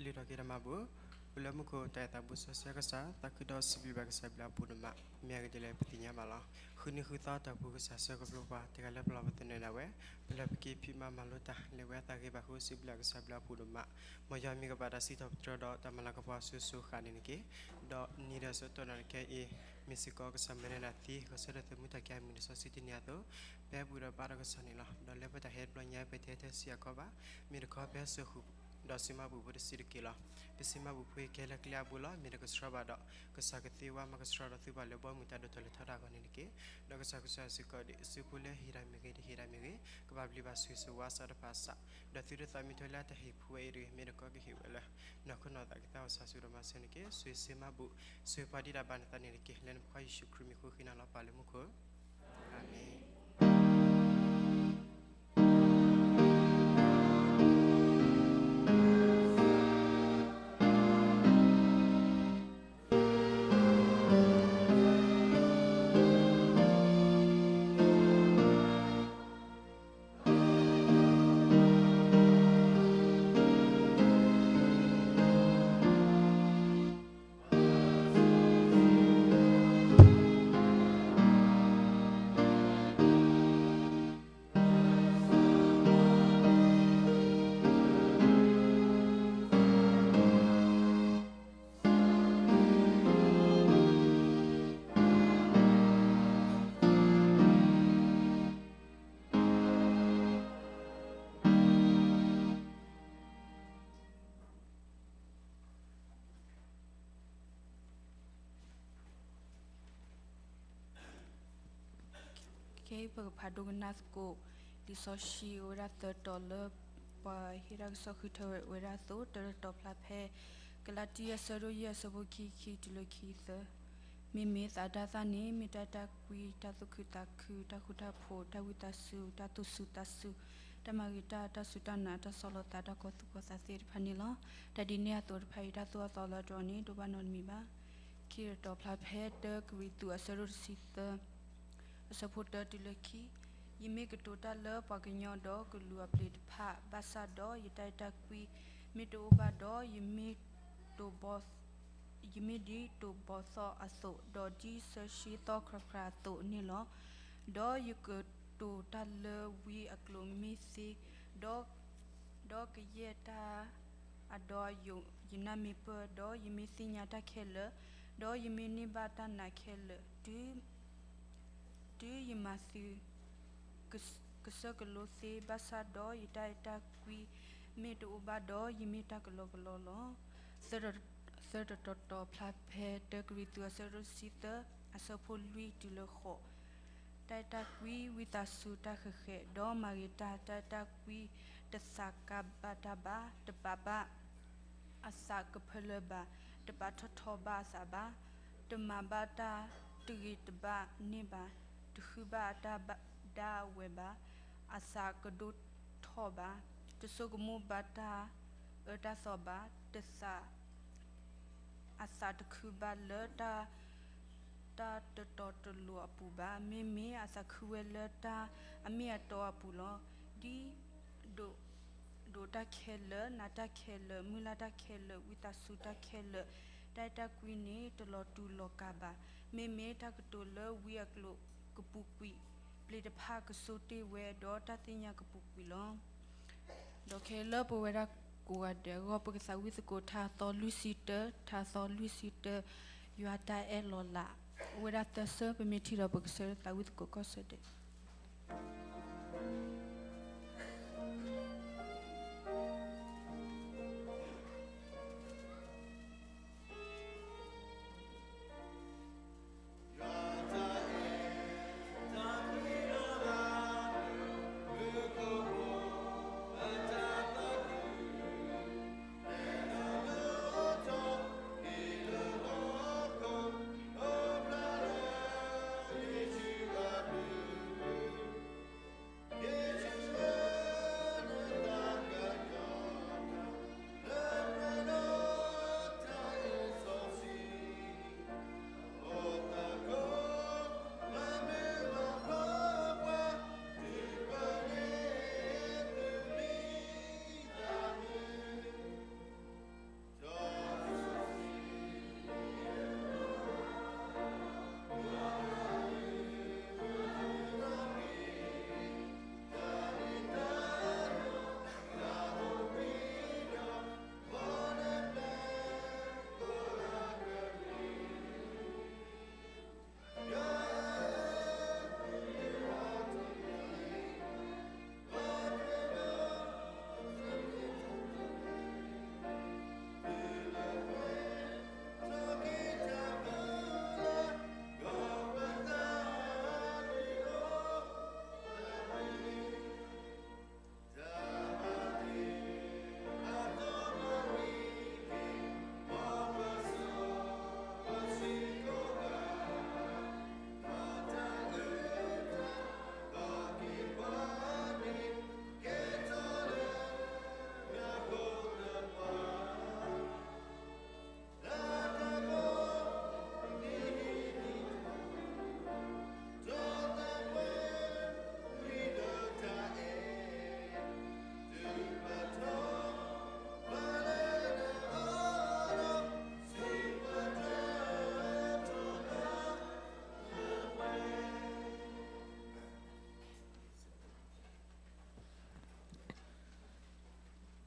လုၢ်ထီၣ်က့ၤတၢ်မၤဘူၣ်, အိၣ်လၢမူခိၣ်တၢ်အဲၣ်သးဘိစီဆှံကစၢ်, သးခုဒီးစံးဘျုးဘၣ်ကစၢ်ဘျုးအပူၤဒိၣ်မး, မ့ၢ်အဂ့ၢ်ဒ်လဲၣ်ပသ့ၣ်ညါဘၣ်လီၤ. ဃုနံၤဃုသီတၢ်ပူၤကစၢ်ဆၢကဖျိပှၤ တဂၤလၢပလီၢ်ပသနၢၣ်ဒၣ်ဝဲ, ပလၢပက့ၤဖံးမၤမၤလိတၢ် လဲၤဝဲအသးဂ့ၤဘၣ်ဃိ စံးဘျုးကစၢ်ဘျုးအပူၤဒိၣ်မး, မ်ယွၤမ့ၢ်ကဘၣ်တၢ်စံးထီၣ်ပတြၢၤဒီးတၢ်မၤလၤကပီၤအစိၤစိၤအဃၣ်န့ၣ်တက့ၢ်. ဒီးနံၤဒီးဆၢကတီၢ်နၤတကဲအံၤ, မ့ၢ်စ့ၢ်ကီးကစၢ်မၤနၢၤနၤသ့ ဂီၤဆၢထၢၣ်သမူထီၣ်က့ၤအမုၢ်နံၤစီဆှံတနံၤအသိး, ပဟဲဘူၣ်ဒီးဘါထီၣ်ကစၢ်န့ၣ်လီၤ. ဒီးလၢပတၢ်ဟဲတဘျီညါ ပတဟဲတဲစံးအကီဘၣ်, မ့ၢ်တခီပဟဲစိာ်ဃုာ် ဒီးစံးမၤဘူၣ်ဖိတစုတက့ၢ်လီၤ. ပစံးမၤဘူၣ်ဖိအံၤကဟဲလၢကျဲအဘိလီၤ. မ့ၢ်တကဆှီဘၣ်ဒီး ကစၢ်ကသ့ဝါ မၤကဆှီဒီးသုဘၣ်လၢဘီမုၢ်တၢ်ဒိၣ်ထီၣ်လဲၤထီၣ်တၢ်အဂီၢ်န့ၣ်တက့ၢ်. ဒီးကစၢ်ကစၢ်စ့ၢ်ကီး ဒ်အစုဖိလၢဟ့ၣ်တၢ်မ့ၢ်ဂ့ၤ တဟ့ၣ်တၢ်မ့ၢ်ဂ့ၤ, ကဘၣ်ပျံၤဘၣ်ဆိၣ်ဂ့ၤဆိၣ်ဝါအသးတဖၣ်အစး, ဒီးသုတသးမံထွဲလၢတၢ်ဟ့ၣ်ဖိဝဲအံၤတဂ့ၤ, မ့ၢ်တခီကဟ့ၣ်ဝဲလၢ နီၢ်ခိနီၢ်သးကသါအီၣ်ဆၣ်ဆူၣ်ဒီးမၤစၢၤန့ၣ်တက့ၢ်. ဆိၣ်ဂ့ၤစံးမၤဘူၣ် ဆိၣ်ဂ့ၤပှၤဒ်တၢ်ဘၣ်နသးန့ၣ်တက့ၢ်. လၢနဖိခွါယ့ၣ်ၡူးခရံာ်မံၤဃိ ဃ့နၤလီၤပၢ်လၢမူခိၣ်, အၤမ့ၣ်. ခဲအံၤပကဖးဒိကနၣ်သကိး လံာ်စီဆှံအိၣ်ဝဲဒၣ်သၢတီၤလၢ ပှၤဟ့ၣ်တၢ်ကစီၣ်ဃုထၢဝဲဒၣ်အသိး, တၢ်တီၤဖျါဖဲ ကလၤတံ အဆၢဒိၣ်ယဲၢ် အဆၢဖိခံ ခံတုၤလၢခံသၢ, မ့မ့ၢ်သးဒၣ်သၣ်န့ၣ် မ့ၢ်တၢ်အဲၣ်တၢ်ကွံ, တၢ်သူၣ်ခုသးခု, တၢ်ဃူတၢ်ဖိး, တၢ်ဝံသးစူၤ, တၢ်သူၣ်စူၤသးစူၤ, တၢ်မၤဂ့ၤတၢ်, တၢ်စူၢ်တၢ်နာ်, တၢ်ဆီၣ်လီၤသး, တၢ်ကီသူၣ်ကီသးသ့ၣ်တဖၣ်န့ၣ်လီၤ. တၢ်ဒ်န့ၣ်အသိးတဖၣ်အံၤ တၢ်သိၣ်အသီလၢအဒိၣ်န့ၣ် ဒိၣ်ဘၣ်နီတမံၤဘၣ်. ခံတီၤဖျါဖဲ တၢကရံၣ်သူး အဆၢဒိၣ်တဆံသၢ, အဆၢဖိတၢတုၤလၢခံ, ယမ့ၢ်ကတိၤတၢ်လၢပှၤကညီဒီးကလူးအပျ့ၤတဖၣ်, ဘၣ်ဆၣ်ဒီးယတၢ်အဲၣ်တၢ်ကွံ မ့ၢ်တအိၣ်ဘၣ်ဒီး ယမ့ၢ်ဒ်တိၢ်ဘီသီအသိး, ဒီးဒ်ဆၢဆှံသီခရးခရးအသိးန့ၣ်လီၤ. ဒီးယကတိၤတၢ်လၢဝံအကျိာ်မ့ၢ်သ့, ဒီး ဒီးကယဲၢ်တၢ်အဒီအယိာ် ယနၢ်မ့ၢ်ပၢၢ်, ဒီးယမ့ၢ်သ့ၣ်ညါတၢ်ခဲလၢာ်, ဒီးယမ့ၢ်န့ၢ်ဘၣ်တၢ်နာ်ခဲလၢာ်, တုၤ တုၤယမၤသု ကစၢၢ်ကလိသ့, ဘၣ်ဆၣ်ဒီးယတၢ်အဲၣ်တၢ်ကွံ မ့ၢ်တအိၣ်ဘၣ်ဒီး ယမ့ၢ်တၢ်ကလီကလီလီၤ. သၢတတီၤတီၤဖျါဖဲ တၢကရံၣ်သူး အဆၢဒိၣ်တဆံသၢ အဆၢဖိလွံၢ်တုၤလၢဃိး, တၢ်အဲၣ်တၢ်ကွံ ဝံသးစူၤတၢ်ဃဲၤဃဲၤ, ဒီးမၤဂ့ၤတၢ်, တၢ်အဲၣ်တၢ်ကွံ တသးကါဘၣ်တၢ်ဘၣ်, တပာ်ဘၣ် အသးကဖၢလၢဘၣ်, တပာ်ထီၣ်ထီဘၣ်အသးဘၣ်, တမၤဘၣ်တၢ်တဂ့ၤတဘၣ်န့ၣ်ဘၣ်, တဃုဘၣ်အတၢ်ဒၣ်ဝဲဘၣ်, အသးကဒိၣ်ထီၣ်ဘၣ်, တဆိကမိၣ်ဘၣ်တၢ်အၢတၢ်သီဘၣ်, တသး အသးတခုဘၣ်လၢတၢ် တၢ်တတီတလိၤအပူၤဘၣ်, မ့မ့ၢ်အသးခုဝဲလၢတၢ်အမ့ၢ်အတီအပူၤလီၤ. ဒ် ဒိးတၢ်ခဲလၢာ်, နာ်တၢ်ခဲလၢာ်, မုၢ်လၢ်တၢ်ခဲလၢာ်, ဝံသးစူၤတၢ်ခဲလၢာ်, တၢ်အဲၣ်တၢ်ကွံန့ၣ် တလီၤတူာ်လီၤကာ်ဘၣ်. မ့မ့ၢ်တၢ်ကတိၤလၢဝံအကျိာ်ကပူၤကွံာ်, ပျ့ၤတဖၣ်ကဆိတ့ၢ်ဝဲ, ဒီးတၢ်သ့ၣ်ညါကပူၤကွံာ်လီၤ. ဒီးခဲလၢပဝဲဒၣ်ကိးဂၤဒဲးအဂီၢ် ပကသးဝံၣ်သကိးထါအသီလွံၢ်ဆံတၢ, ထါအသီလွံၢ်ဆံတၢ, ယွၤတၢ်အဲၣ်လီၤလး, အိၣ်ဝဲဒၣ်သၢဆၢ, ပမ့ၢ်ထံၣ်ဒီးပကဆၢထၢၣ်သးဝံၣ်သကိးကီၢ်ဆၢဒဲး.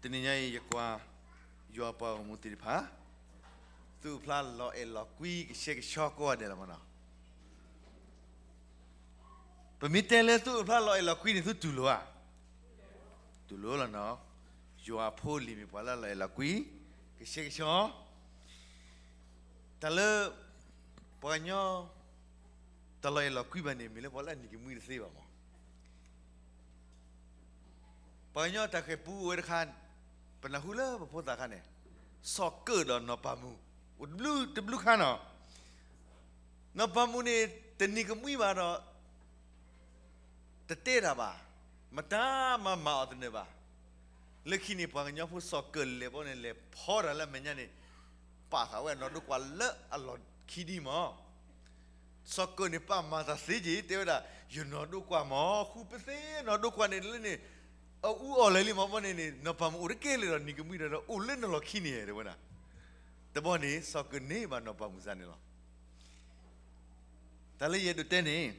တနံၤညါအံၤ ယကွၢ်ယွၤပှၤဂီၢ်မုၢ်သ့ၣ်တဖၣ် သူၣ်အုးဖျါလီၤအဲၣ်လီၤကွံ ကဆှဲကဆှီကိးဂၤဒဲးလီၤမနီၤ. ပမ့ၢ်တဲလၢသူၣ်အုးဖျါလီၤအဲၣ်လီၤကွံန့ၣ် သုတူၢ်လိာ်ဧါ. တူၢ်လိာ်လီၤနီၤ. ယွၤဖိလံၤမ့ၢ်ပှၤလၢအလီၤအဲၣ်လီၤကွံ ကဆှဲကဆှီ တၢ်လၢ ပှၤကညီ တလီၤအဲၣ်လီၤကွံဘၣ်န့ၣ် မ့ၢ်လၢပှၤလၢအနံၤကမှံတသ့ဘၣ်မး. ပှၤကညီတၢ်ဃဲၤပူအိၣ်ဝဲတခါ ပနၢ်ဟူလၢပဖိသၣ်ခါန့ၣ် စီၤကၢၣ်ဒီးနီၢ်ပၤမူ အိၣ်တဘျုးတဘျုးခါနီၤ. နီၢ်ပၤမူန့ၣ် တနံၤကမှံဘၣ်ဒီး တတဲတၢ်ဘၣ်, မတၤမၤမၤအီၤတနၢၤဘၣ်. လၢခံန့ၣ် ပှၤကညီဖိစီၤကၢၣ်လဲၤဘီန့ၣ် လဲၤဖီတၢ်လၢအမဲာ်ညါန့ၣ် ပာ်ဃာ်ဝဲအနီၢ်ဒိၣ်ကွာ်လၢအလီၢ်ခံဒံမး. စီၤကၢၣ်န့ၣ် ပာ်မၤတၢ်သ့က့ၤ တဲဝဲဒၣ် ယနီၢ်ဒိၣ်ကွာ်မး ဃူပသ့နီၢ်ဒိၣ်ကွာ်န့ၣ်လၢန့ၣ် အအူအီၣ်လဲၤလံမးဘီန့ၣ်န့ၣ် နီၢ်ပၤမူအိၣ်တကဲလၢၤဒီး နံၤကမှံဒီး အိၣ်လၢနလီၢ်ခံန့ၣ် တဲဝဲဒၣ်. တဘီန့ၣ် စီၤကၢၣ်န့ၢ်ဘၣ်နီၢ်ပၤမူစၢ်န့ၣ်လီၤ. တၢ်လၢယအဲၣ်ဒိးတဲန့ၣ်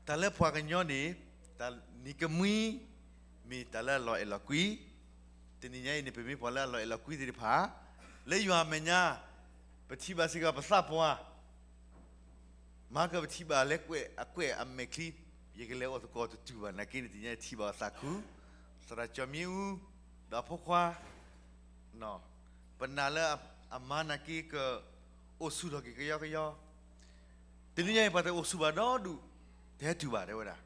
တၢ်လၢပှၤကညီန့ၣ် တၢ်နံၤကမှံ မ့ၢ်တၢ်လၢအလီၤအဲၣ်လီၤကွံ. တနံၤညါအံၤန့ၣ် ပမ့ၢ်ပှၤလၢအလီၤအဲၣ်လီၤကွံသ့ၣ်တဖၣ် လၢယွၤအမဲာ်ညါ ပထံၣ်ဘၣ်စ့ၢ်ကီးပသးပှၢ် မၤကပထံၣ်ဘၣ်လၢကွဲးအကွဲးအမဲာ်ချံ, ယကလဲၤအိၣ်သကိးတတုၤဘၣ် နာ်က့န့ၣ် တနံၤညါယထံၣ်ဘၣ်အသးခု, သရၣ်ကၠီမံအူ, ဒီးအဖိခွါ, ပနာ်လၢအမါနာ်က့ကအိၣ်ဆူၣ်ထီၣ်က့ၤကယီကယီ, တနံၤညါအံၤ ပှၤတအိၣ်ဆူၣ်ဘၣ်ဒီဒူၣ်, တဟဲတုၤဘၣ်တဲဝဲဒၣ်.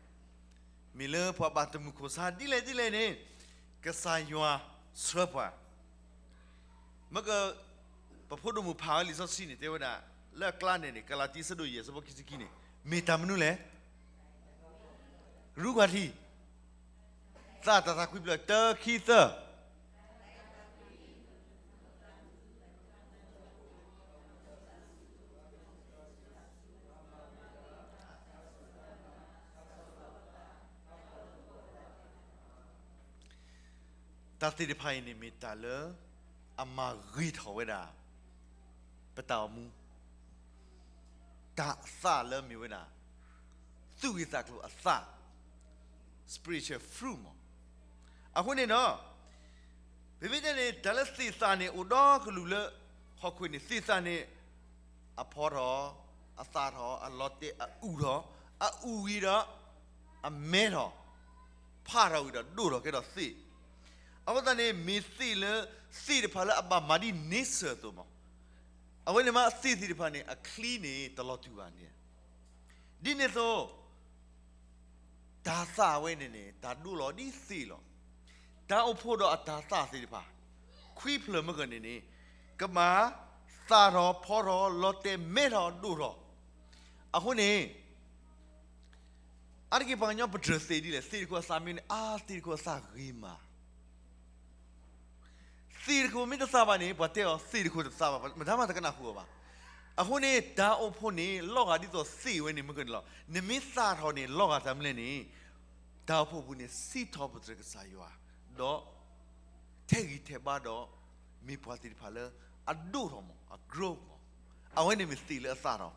မ့ၢ်လၢပှၤဘၣ်တမုာ်ခိၣ်ဆါဒ်လဲၣ်ဒ်လဲၣ်န့ၣ် ကစၢ်ယွၤဆှၢပှၤ မ့ၢ်က ပဖိဒိၣ်မုၣ်ဖးဝဲလံာ်စီဆှံန့ၣ် တဲဝဲဒၣ် လၢအကျါန့ၣ်န့ၣ် ကလၤတံ အဆၢဒိၣ်ယဲၢ် အဆၢဖိခံဆံခံန့ၣ် မ့ၢ်တၢ်မနုၤလဲၣ်. ရူကွၢ်ထံ, သးတၢ်သးကွံဖျၢၣ် တၢ ခံ သၢ တၢ်သ့ၣ်တဖၣ်အံၤန့ၣ် မ့ၢ်တၢ်လၢအမၤဂ့ၤထီၣ်ဝဲဒၣ် ပတၢ်အိၣ်မူ, တၢ်သၣ်လၢမ့ၢ်ဝဲဒၣ် သူၣ်ဂ့ၤသးကျိၤအသၣ်, spiritual fruit မး. အဃိန့ၣ်ဒီး ပမ့ၢ်တဲန့ၣ် တၢ်လၢသ့ၣ်သၣ်န့ၣ် အိၣ်ဒီကလုာ်လၢဟီၣ်ခိၣ်န့ၣ် သ့ၣ်သၣ်န့ၣ် အဖီထီၣ်, အသၣ်ထီၣ်, အလီၤတဲာ်, အအူၣ်ထီၣ်, အအူၣ်ဝံၤဒီး အမဲထီၣ်, ဖးထီၣ်ဝံၤဒီးဒိၣ်ထီၣ်ကဲထီၣ်သ့ၣ်. အဃိသတးန့ၣ် မ့ၢ်သ့ၣ်လၢ သ့ၣ်တဖၣ်လၢအဘၣ်မၤဒ်န့ဆၢၣ် အသိးမး. အဝဲန့ၣ်မး သ့ၣ်သ့ၣ်တဖၣ်န့ၣ် အချံန့ၣ် တလီၤတူာ်ဘၣ်န့ၣ်. ဒ်န့ၣ်အသိး တၢ်သၣ်ဝဲန့ၣ်န့ၣ် တၢ်ဒိလီၤဒ်သ့ၣ်လီၤ. တၢ်အိၣ်ဖှိၣ်ဒီးအတၢ်သၣ်သ့ၣ်တဖၣ် ခွံဖျၢၣ်မ့ၢ်ကန့ၣ်န့ၣ် ကဘၣ်သၣ်ထီၣ်ဖီထီၣ် လီၤတဲာ်မဲထီၣ်ဒိၣ်ထီၣ်. အဃိန့ၣ် အါတက့ၢ်ပှၤကညီပတြၢၤသ့ၣ်ဒ်လဲၣ်, သ့ၣ်တခိၣ်အသၣ်မ့ၢ်န့ၣ် အါ သ့ၣ်တခိၣ်အသၣ်ဂ့ၤမး. သ့ၣ်တခိၣ်မ့ၢ်တသၣ်ဘၣ်န့ၣ် ပှၤတဲအီၤ သ့ၣ်တခိၣ်တသၣ်ဘၣ်, မတၤမးတကနၣ်ဃုာ်အီၤဘၣ်. အဃိန့ၣ် တၢ်အိၣ်ဖှိၣ်န့ၣ် လီၤဂာ်ဒ်သိးသ့ၣ်ဝဲန့ၣ်မ့ၢ်ကန့ၣ်လီၤ. နမ့ၢ်သၣ်ထီၣ်န့ၣ် လီၤဂာ်တၢ်မနုၤလဲၣ်န့ၣ် တၢ်အိၣ်ဖှိၣ်ပူၤန့ၣ် စံးထီၣ်ပတြၢၤကစၢ်ယွၤ, ဒီး ထဲးဂံၢ်ထဲးဘါဒီး မ့ၢ်ပှၤသ့ၣ်တဖၣ်လၢအဒိၣ်ထီၣ်မး အ growth မး. အဝဲန့ၣ်မ့ၢ်သ့ၣ်လၢအသၣ်ထီၣ်.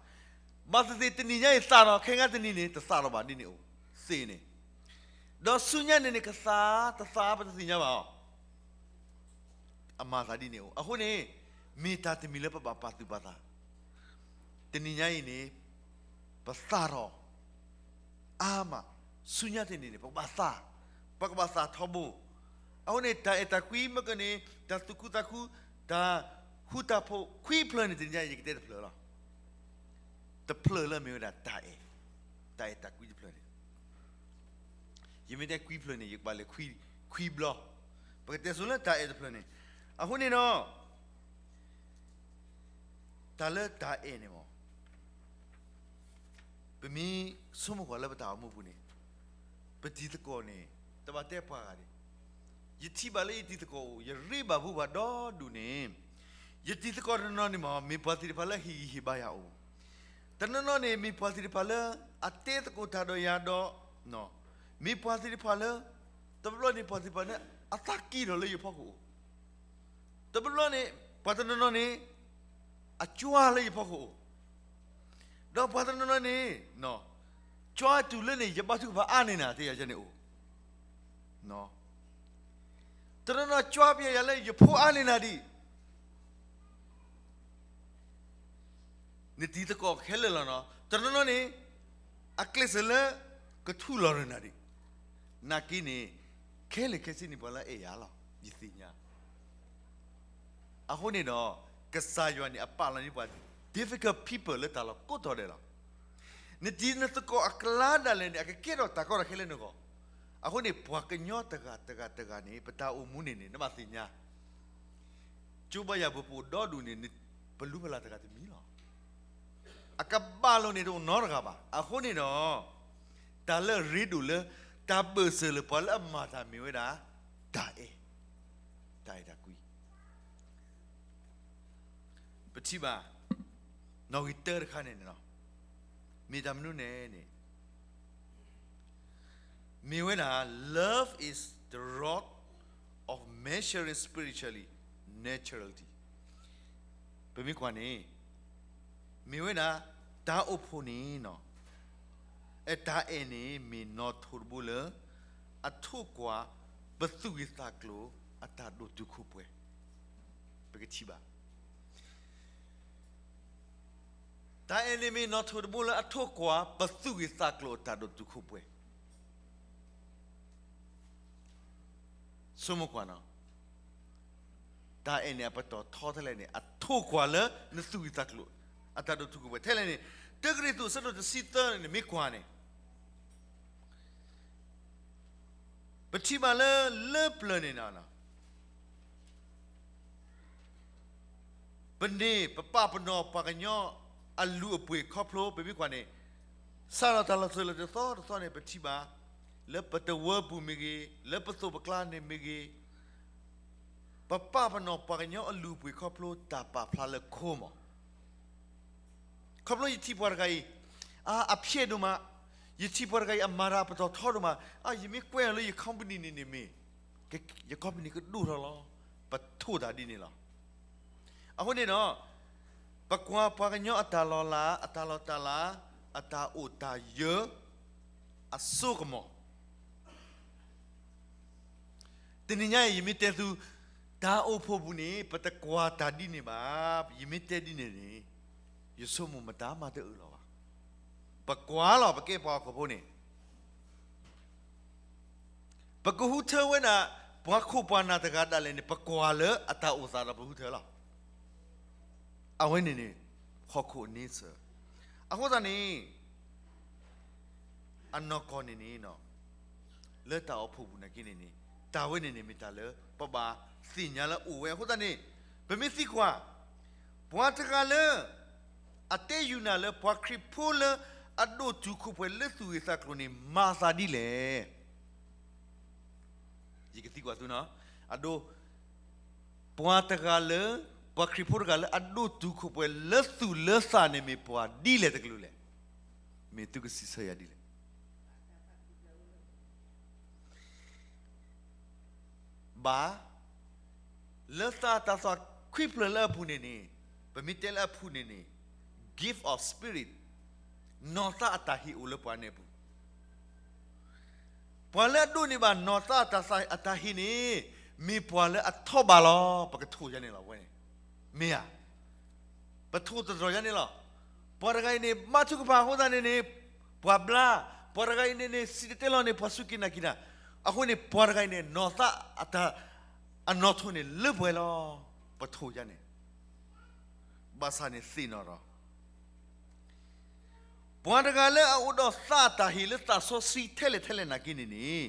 ဘၣ်သ့ၣ်သ့ၣ်တနံၤညါအံၤသၣ်ထီၣ် ခဲအံၤတနံၤန့ၣ် တသၣ်ထီၣ်ဘၣ်ဒ်န့ၣ်အိၣ်, သ့ၣ်န့ၣ်. ဒီးဆူညါန့ၣ်န့ၣ် ကသၣ်တသၣ်ပတသ့ၣ်ညါဘၣ်အီၤ အမၤသးဒ်န့ၣ်အိၣ်. အဃိန့ၣ် မ့ၢ်တၢ်တမံၤလၢပဘၣ်ပာ်သူၣ်ပာ်သး. တနံၤညါအံၤန့ၣ် ပသၣ်ထီၣ် အါမး, ဆူညါတနံၤန့ၣ် ပကဘၣ်သၣ်, ပကဘၣ်သၣ်ထီဘိ. အဃိန့ၣ် တၢ်အဲၣ်တၢ်ကွံမ့ၢ်ကန့ၣ် တၢ်သူၣ်ခုသးခု, တၢ်ဃူတၢ်ဖိး ခွံဖျၢၣ်န့ၣ် တနံၤညါအံၤ ယကတဲတဖျၢၣ်လီၤ. တဖျၢၣ်လၢမ့ၢ်ဝဲဒၣ်တၢ်အဲၣ်, တၢ်အဲၣ်တၢ်ကွံတဖျၢၣ်န့ၣ် ယမ့ၢ်တဲခွံဖျၢၣ်န့ၣ် ယကဘၣ်လဲၤခွံဘျီ, ပကတဲဆိလၢတၢ်အဲၣ်တဖျၢၣ်န့ၣ်. အဃိန့ၣ်ဒီး တၢ်လၢတၢ်အဲၣ်န့ၣ်မး ပမ့ၢ်ဆိကမိၣ်ကွၢ်လၢပတၢ်အိၣ်မူပူၤန့ၣ် ပတံၤသကိးန့ၣ် တဘၣ်တဲပှၤဂၤဒံး. ယထံၣ်ဘၣ်လၢယတံၤသကိးအိၣ် ယရ့ဘၣ်ပူၤဘၣ်ဒီဒူၣ်န့ၣ် ယတံၤသကိးတနီၤန့ၣ်မး မ့ၢ်ပှၤသ့ၣ်တဖၣ်လၢဟ့ၣ်ဂံၢ်ဟ့ၣ်ဘါယၤအိၣ်, တနီၤနီၤန့ၣ် မ့ၢ်ပှၤသ့ၣ်တဖၣ်လၢအတဲသကိးတၢ်ဒီးယၤဒီး မ့ၢ်ပှၤသ့ၣ်တဖၣ်လၢ တဘျီန့ၣ် ပှၤသ့ၣ်တဖၣ်န့ၣ် အသးကံၢ်ထီၣ်လၢယဖီခိၣ်အိၣ်, တဘျီန့ၣ် ပှၤတနီၤနီၤန့ၣ် အကွၢ်လၢယဖီခိၣ်အိၣ်, ဒီးပှၤတနီၤနီၤန့ၣ် ကွၢ်တုၤလၢန့ၣ် ယဘါထုကဖၣ်အါန့ၢ်နၤ တဲယၤန့ၣ်အိၣ်. တနီၤနီၤကွၢ်ပယီၤယၤလၢယဖိအါန့ၢ်နၤဒံး, နတံၤသကိးခဲလၢာ်လီၤနီၤ. တနီၤနီၤန့ၣ် အကျဲးစၢးလၢ ကထူၣ်လီၤရၢနၤဒံး, နာ်က့န့ၣ် ခဲလၢာ်ခဲဆ့န့ၣ် ပှၤလၢအဲၣ်ယၤလီၤ, ယသ့ၣ်ညါ. အဃိန့ၣ်ဒီး ကစၢ်ယွၤန့ၣ် အပာ်လီၤန့ၢ်ပှၤ difficult people လၢတၢ်လီၢ်ကိးတီၤဒဲးလီၤ. နတံၤနသကိးအကျါဒၣ်လဲာ်န့ၣ် အကကဲထီၣ်တၢ်ကီတၢ်ခဲလၢနဂီၢ်. အဃိန့ၣ် ပှၤကညီတဂၤတဂၤတဂၤန့ၣ် ပတၢ်အိၣ်မူန့ၣ်န့ၣ် နဘၣ်သ့ၣ်ညါ, ကၠိဘါယွၤပူၤပအိၣ်ဒီဒူၣ်န့ၣ် ပလူၤဖီလာ်တဂၤတမံၤလီၤ. အကဘၣ်လိာ်န့ၣ်တအိၣ်နီတဂၤဘၣ်. အဃိန့ၣ်ဒီး တၢ်လၢအရ့ဒိၣ်လၢ တၢ်ဘၢၣ်စၢၤလၢပှၤလၢအမၤတၢ်မ့ၢ်ဝဲဒၣ် တၢ်အဲၣ်, တၢ်အဲၣ်တၢ်ကွံ. ပထံၣ်ဘၣ် နီၣ်ဂံၢ်တၢတခါန့ၣ်န့ၣ်လီၤ. မ့ၢ်တၢ်မနုၤန့ၣ်န့ၣ် မ့ၢ်ဝဲဒၣ် love is the root of maturing spiritually, maturity. ပမ့ၢ်ကွၢ်န့ၣ် မ့ၢ်ဝဲဒၣ် တၢ်အိၣ်ဖှိၣ်န့ၣ်နီၤ, အဲ တၢ်အဲၣ်န့ၣ်မ့ၢ်နီၣ်ထိးတဘိလၢ အထိးကွၢ် ပသူၣ်ဂ့ၤသးကျိၤအတၢ်ဒိၣ်တုာ်ခိၣ်ပှဲၤ, ပကထံၣ်ဘၣ် တၢ်အဲၣ်န့ၣ်မ့ၢ်နီၣ်ထိးတဘိလၢအထိးကွၢ် ပသူၣ်ဂ့ၤသးကျိၤအတၢ်ဒိၣ်တုာ်ခိၣ်ပှဲၤ. ဆိကမိၣ်ကွၢ်နီၤ, တၢ်အဲၣ်န့ၣ်အပတီၢ်ထီထဲလဲၣ်န့ၣ် အထိးကွၢ်လၢနသူၣ်ဂ့ၤသးကျိၤ အတၢ်ဒိၣ်တုာ်ခိၣ်ပှဲၤထဲလဲၣ်န့ၣ်, တၢကရံၣ်သူး အဆၢဒိၣ်တဆံသၢန့ၣ် မ့ၢ်ကွၢ်န့ၣ် ပထံၣ်ဘၣ်လၢ လၢပျၢၤန့ၣ်နီၤ, ပန့ၢ်ပပာ်ပနီၣ်ပှၤကညီအလုၢ်အပှ့ၤခီဖျိ ပမ့ၢ်ကွၢ်န့ၣ်, စးထီၣ်တၢ်လီၤစၢၤလၢတသီတသီန့ၣ် ပထံၣ်ဘၣ် လၢပတဝၢပူၤမ့ၢ်ဂ့ၤ, လၢပသိးပကျါန့ၣ်မ့ၢ်ဂ့ၤ, ပပာ်ပနီၣ်ပှၤကညီအလုၢ်အပှ့ၤခီဖျိတၢ်ပာ်ဖျါလၢခိမး ခီဖျိယထံၣ်ပှၤတဂၤအံၤ, အ အဖျဲးဒိၣ်မး, ယထံၣ်ပှၤတဂၤအံၤ အမၤတၢ်ပတီၢ်ထီဒိၣ်မး, အ ယမ့ၢ်ကွဲအီၤလၢယ company န့ၣ်န့ၣ်မ့ၢ်, ယ company ကဒိၣ်ထီၣ်လီၤ. ပထိးတၢ်ဒ်န့ၣ်လီၤ. အဃိန့ၣ်ဒီး, ပကွၢ်ပှၤကညီအတၢ်လီၤလး, အတၢ်လီၤတၢ်လး, အတၢ်အိၣ်တၢ်ယၢၤ, အစိကမီၤ တနံၤညါအံၤ ယမ့ၢ်တဲသု, တၢ်အိၣ်ဖှိၣ်ပူၤန့ၣ် ပတကွၢ်တၢ်ဒ်န့ၣ်ဘၣ်. ယမ့ၢ်တဲဒ်န့ၣ်န့ၣ်, ယဆိကမိၣ်မတၤမၤတအၢၣ်လီၤဘၣ်. ပကွၢ်လီၤ ပကဲပှၤဟီၣ်ခိၣ်ဖိန့ၣ်, ပကဟူထၢဝဲဒၣ် ပှၤခိၣ်ပှၤနၢ်တဂၤဒၣ်လဲာ်န့ၣ် ပကွၢ်လၢအတၢ်အိၣ်သးဒီးပဟူထၢလီၤ. အဝဲန့ၣ်န့ၣ် ဟီၣ်ခိၣ်အ nature. အဃိသတးန့ၣ် အနီၢ်ကီၢ်န့ၣ်န့ၣ်, လၢတၢ်အိၣ်ဖှိၣ်ပူၤနာ်က့န့ၣ်န့ၣ်, တၢ်ဝဲန့ၣ်န့ၣ်မ့ၢ်တၢ်လၢပဘၣ်သ့ၣ်ညါလၢအအိၣ်ဝဲ. အဃိသတးန့ၣ်, ပမ့ၢ်သံကွၢ်, ပှၤတဂၤလၢ အတဲယုာ်နၤလၢ ပှၤခရံာ်ဖိလၢအဒိၣ်တုာ်ခိၣ်ပှဲၤလၢသူၣ်ဂ့ၤသးကျိၤန့ၣ် မၤသးဒ်လဲၣ်. ယကသံကွၢ်သုနီၤ, အဒိ, ပှၤတဂၤလၢ, ပှၤခရံာ်ဖိတဂၤလၢအဒိၣ်တုာ်ခိၣ်ပှဲၤလၢသူၣ်လၢသးန့ၣ်မ့ၢ်ပှၤဒ်လဲၣ်တကလုာ်လဲၣ်. မ့ၢ်သုကစံးဆၢယၤဒ်လဲၣ်. ဘၣ်, လၢသးတၢ်သွၣ်ခွံဖျၢၣ်လၢအပူၤန့ၣ်န့ၣ်, ပမ့ၢ်တဲလၢအပူၤန့ၣ်န့ၣ်, gift of spirit, နီၢ်သးအတၢ်ဟ့ၣ်အိၣ်လၢပှၤန့ၣ်အပူၤ. ပှၤလၢအဒိးန့ၢ်ဘၣ်နီၢ်သးအတၢ်ဟ့ၣ်န့ၣ်, မ့ၢ်ပှၤလၢအထီၣ်ဘးလီၤ. ပကထိၣ်ယါန့ၣ်လီၤဝဲန့ၣ်, မ့ၢ်ဧါ. ပထိၣ်သတြီၤယါန့ၣ်လီၤ. ပှၤတဂၤအံၤန့ၣ် ဘါထုကဖၣ်အဃိသတးန့ၣ်န့ၣ်, ပှၤဘျါ, ပှၤတဂၤအံၤန့ၣ်န့ၣ် စံၣ်တဲၤတဲလီၤန့ၣ် ပှၤစူၢ်က့ၤနာ်က့ၤတၢ်, အဃိန့ၣ် ပှၤတဂၤအံၤန့ၣ် နီၢ်သးအတၢ်, အနီၣ်ထိးန့ၣ်လၢပှဲၤလီၤ. ပထိၣ်ယါန့ၣ်, ဘၣ်ဆၣ်န့ၣ်သ့ၣ်နီၣ်ဒီး ပှၤတဂၤလၢအအိၣ်ဒီးသးတၢ်ဟ့ၣ်လၢသးစီဆှံထဲလဲၣ်ထဲလဲၣ်နာ်က့န့ၣ်န့ၣ်,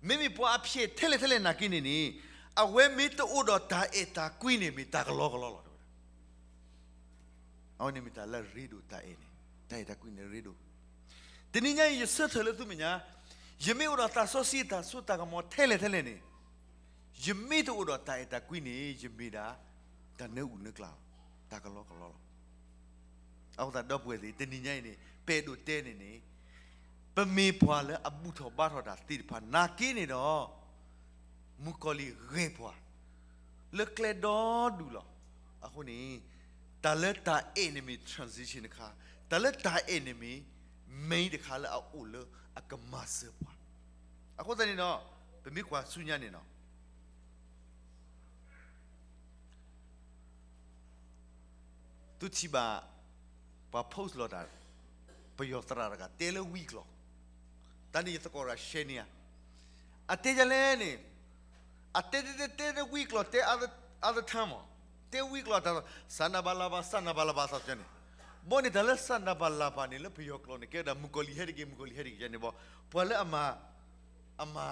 မ့မ့ၢ်ပှၤအဖျဲးထဲလဲၣ်ထဲလဲၣ်နာ်က့န့ၣ်န့ၣ်, အဝဲမ့ၢ်တအိၣ်ဒီးတၢ်အဲၣ်တၢ်ကွံန့ၣ်မ့ၢ်တၢ်ကလီကလီလီၤ. အဝဲန့ၣ်မ့ၢ်တၢ်လၢအရ့ဒိၣ်တၢ်အဲၣ်န့ၣ်, တၢ်အဲၣ်တၢ်ကွံန့ၣ်ရ့ဒိၣ်. တနံၤညါအံၤ ယဆၢထၢၣ်လၢသုမဲာ်ညါ, ယမ့ၢ်အိၣ်ဒီးသးစီဆှံတၢ်စိတၢ်ကမီၤထဲလဲၣ်ထဲလဲၣ်န့ၣ်, ယမ့ၢ်တအိၣ်ဒီးတၢ်အဲၣ်တၢ်ကွံန့ၣ် ယမ့ၢ်ဒၣ် တၢ်နၢအုၣ်နၢကျါလီၤ, တၢ်ကလီကလီလီၤ. အဃိသတးဒီပုၢ်ဝဲၢ်သ့ၣ် တနံၤညါအံၤန့ၣ် ပအဲၣ်ဒိးတဲန့ၣ်န့ၣ်, ပမ့ၢ်ပှၤလၢအဘူၣ်ထီၣ်ဘါထီၣ်တၢ်သ့ၣ်တဖၣ်နာ်က့န့ၣ်ဒီး, မုၣ်ကီၤလံၢ်ဂဲၤပှၤ လၢကျဲဒီဒူၣ်လီၤ. အဃိန့ၣ် တၢ်လၢတၢ်အဲၣ်န့ၣ်မ့ၢ် transition တခါ, တၢ်လၢတၢ်အဲၣ်န့ၣ်မ့ၢ် main တခါလၢအအိၣ်လၢအကမၤစၢၤပှၤ. အဃိသတးန့ၣ်ဒီး ပမ့ၢ်ကွၢ်ဆူညါန့ၣ်လီၤ. သုထံၣ်ဘၣ် ပှၤ post လီၤတၢ် ပယီၤသရၣ်တဂၤ တဲလၢဝံကျိာ်, တၢ်န့ၣ်ယသကိးတဂၤ share န့ၢ်ဧါ, အတဲဒ်လဲၣ်န့ၣ်, အတဲတဲတဲတဲဝံကျိာ် တဲအါသထၢမး, တဲဝံကျိာ်တၢ် စၢ်နၤဘၣ်လၢ်ဘၣ် စၢ်နၤဘၣ်လၢ်ဘၣ်သးကန့ၣ်, ဘီန့ၣ်တၢ်လၢစၢ်နၤဘၣ်လၢ်ဘၣ်န့ၣ် လၢပယီၤကျိာ်န့ၣ် ကဲဝဲဒၣ် မုၣ်ကီၤလံၢ်ဟဲတက့ၢ် မုၣ်ကီၤလံၢ်ဟဲတက့ၢ်န့ၣ်ဘီ, ပှၤလၢအမၤ အမၤ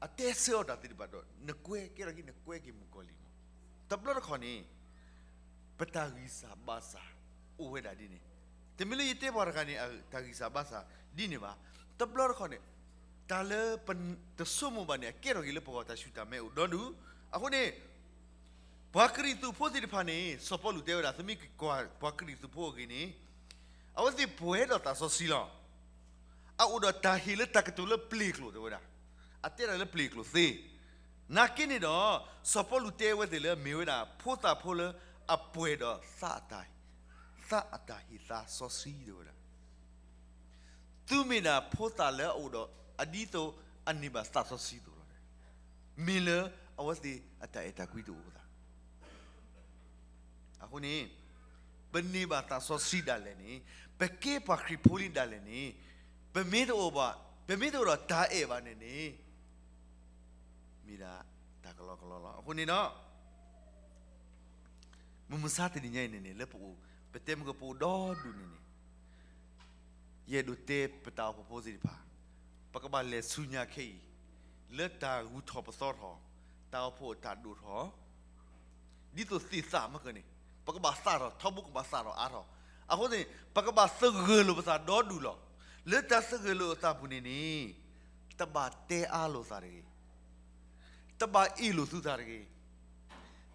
အတဲဆၢအီၤတၢ်သ့ၣ်တဖၣ်ဒီး နကွဲကဲထီၣ်က့ၤ နကွဲက့ၤမုၣ်ကီၤလံၢ်မး, တဘျီတခီၣ်န့ၣ် ပတၢ်ဂံၢ်စၢ်ဘါစၢ်အိၣ်ဝဲဒၣ်ဒ်န့ၣ်, တမ့ၢ်လၢယတဲပှၤတဂၤန့ၣ် တၢ်ဂံၢ်စၢ်ဘါစၢ်ဒ်န့ၣ်ဘၣ်, တဘျီတခီၣ်န့ၣ် တၢ်လၢပတဆိကမိၣ်ဘၣ်န့ၣ် အကဲထီၣ်က့ၤလၢပဂီၢ်တၢ်ဆူၣ်တၢ်မဲာ်အိၣ်ဒီဒူၣ်, အဃိန့ၣ် ပှၤကရံၣ်သူးဖိသ့ၣ်တဖၣ်န့ၣ် စီၤပီလူးတဲဝဲဒၣ် သုမ့ၢ်ကွၢ်ပှၤကရံၣ်သူးဖိအဂ့ၢ်န့ၣ်, အဝဲသ့ၣ်ပှဲၤဒီးသးစီဆှံလီၤ. အအိၣ်ဒီးတၢ်ဟ့ၣ်လၢတၢ်ကတိၤလၢပျ့ၤကျိာ်တဲဝဲဒၣ်, အတဲဒၣ်လၢပျ့ၤကျိာ်သ့, နာ်က့န့ၣ်ဒီး စီၤပီလူးတဲဝဲသ့ၣ်လၢမ့ၢ်ဝဲဒၣ် ဖိသၣ်ဖိလၢအပှဲၤဒီးသးအတၢ်, သးအတၢ်ဟ့ၣ်သးစီဆှံတဲဝဲဒၣ် သုမ့ၢ်ဒၣ်ဖိသၣ်လၢအအိၣ်ဒီးအဒ်သိးအန့ၢ်ဘၣ်သးစီဆှံအသိးလီၤ. မ့ၢ်လၢအဝဲသ့ၣ်အတၢ်အဲၣ်တၢ်ကွံတအိၣ်သး. အဃိန့ၣ် ပန့ၢ်ဘၣ်သးစီဆှံဒၣ်လဲာ်န့ၣ်, ပကဲပှၤခရံာ်ဖိလံဒၣ်လဲာ်န့ၣ်, ပမ့ၢ်တအိၣ်ဘၣ်, ပမ့ၢ်တအိၣ်ဒီးတၢ်အဲၣ်ဘၣ်န့ၣ်န့ၣ် မ့ၢ်ဒၣ်တၢ်ကလီကလီလီၤ. အဃိန့ၣ်ဒီး မုၢ်မဆါတနံၤညါအံၤန့ၣ်န့ၣ် လၢပအိၣ် ပတဲမုၢ်ကပအိၣ်ဒီဒူၣ်န့ၣ်န့ၣ်, ယအဲၣ်ဒိးတဲပတၢ်အိၣ်ဖှိၣ်ဖိသ့ၣ်တဖၣ်, ပကဘၣ်လဲၤဆူညါခဲအံၤ လၢတၢ်ဂုၤထီၣ်ပသီထီၣ်, တၢ်အိၣ်ဖှိၣ်အတၢ်ဒိၣ်ထီၣ်, ဒ်သိးသ့ၣ်သၣ်မ့ၢ်ကန့ၣ် ပကဘၣ်သၣ်ထီၣ်, ထီဘိကဘၣ်သၣ်ထီၣ်အါထီၣ်. အဃိန့ၣ် ပကဘၣ်သဂၢၢ်လိာ်ပသးဒီဒူၣ်လီၤ. လၢတၢ်သဂၢၢ်လိာ်အသးပူၤန့ၣ်န့ၣ် တဘၣ်တဲအါလိာ်သးတဂ့ၤ. တဘၣ်အ့ၣ်လိာ်သုသးတဂ့ၤ.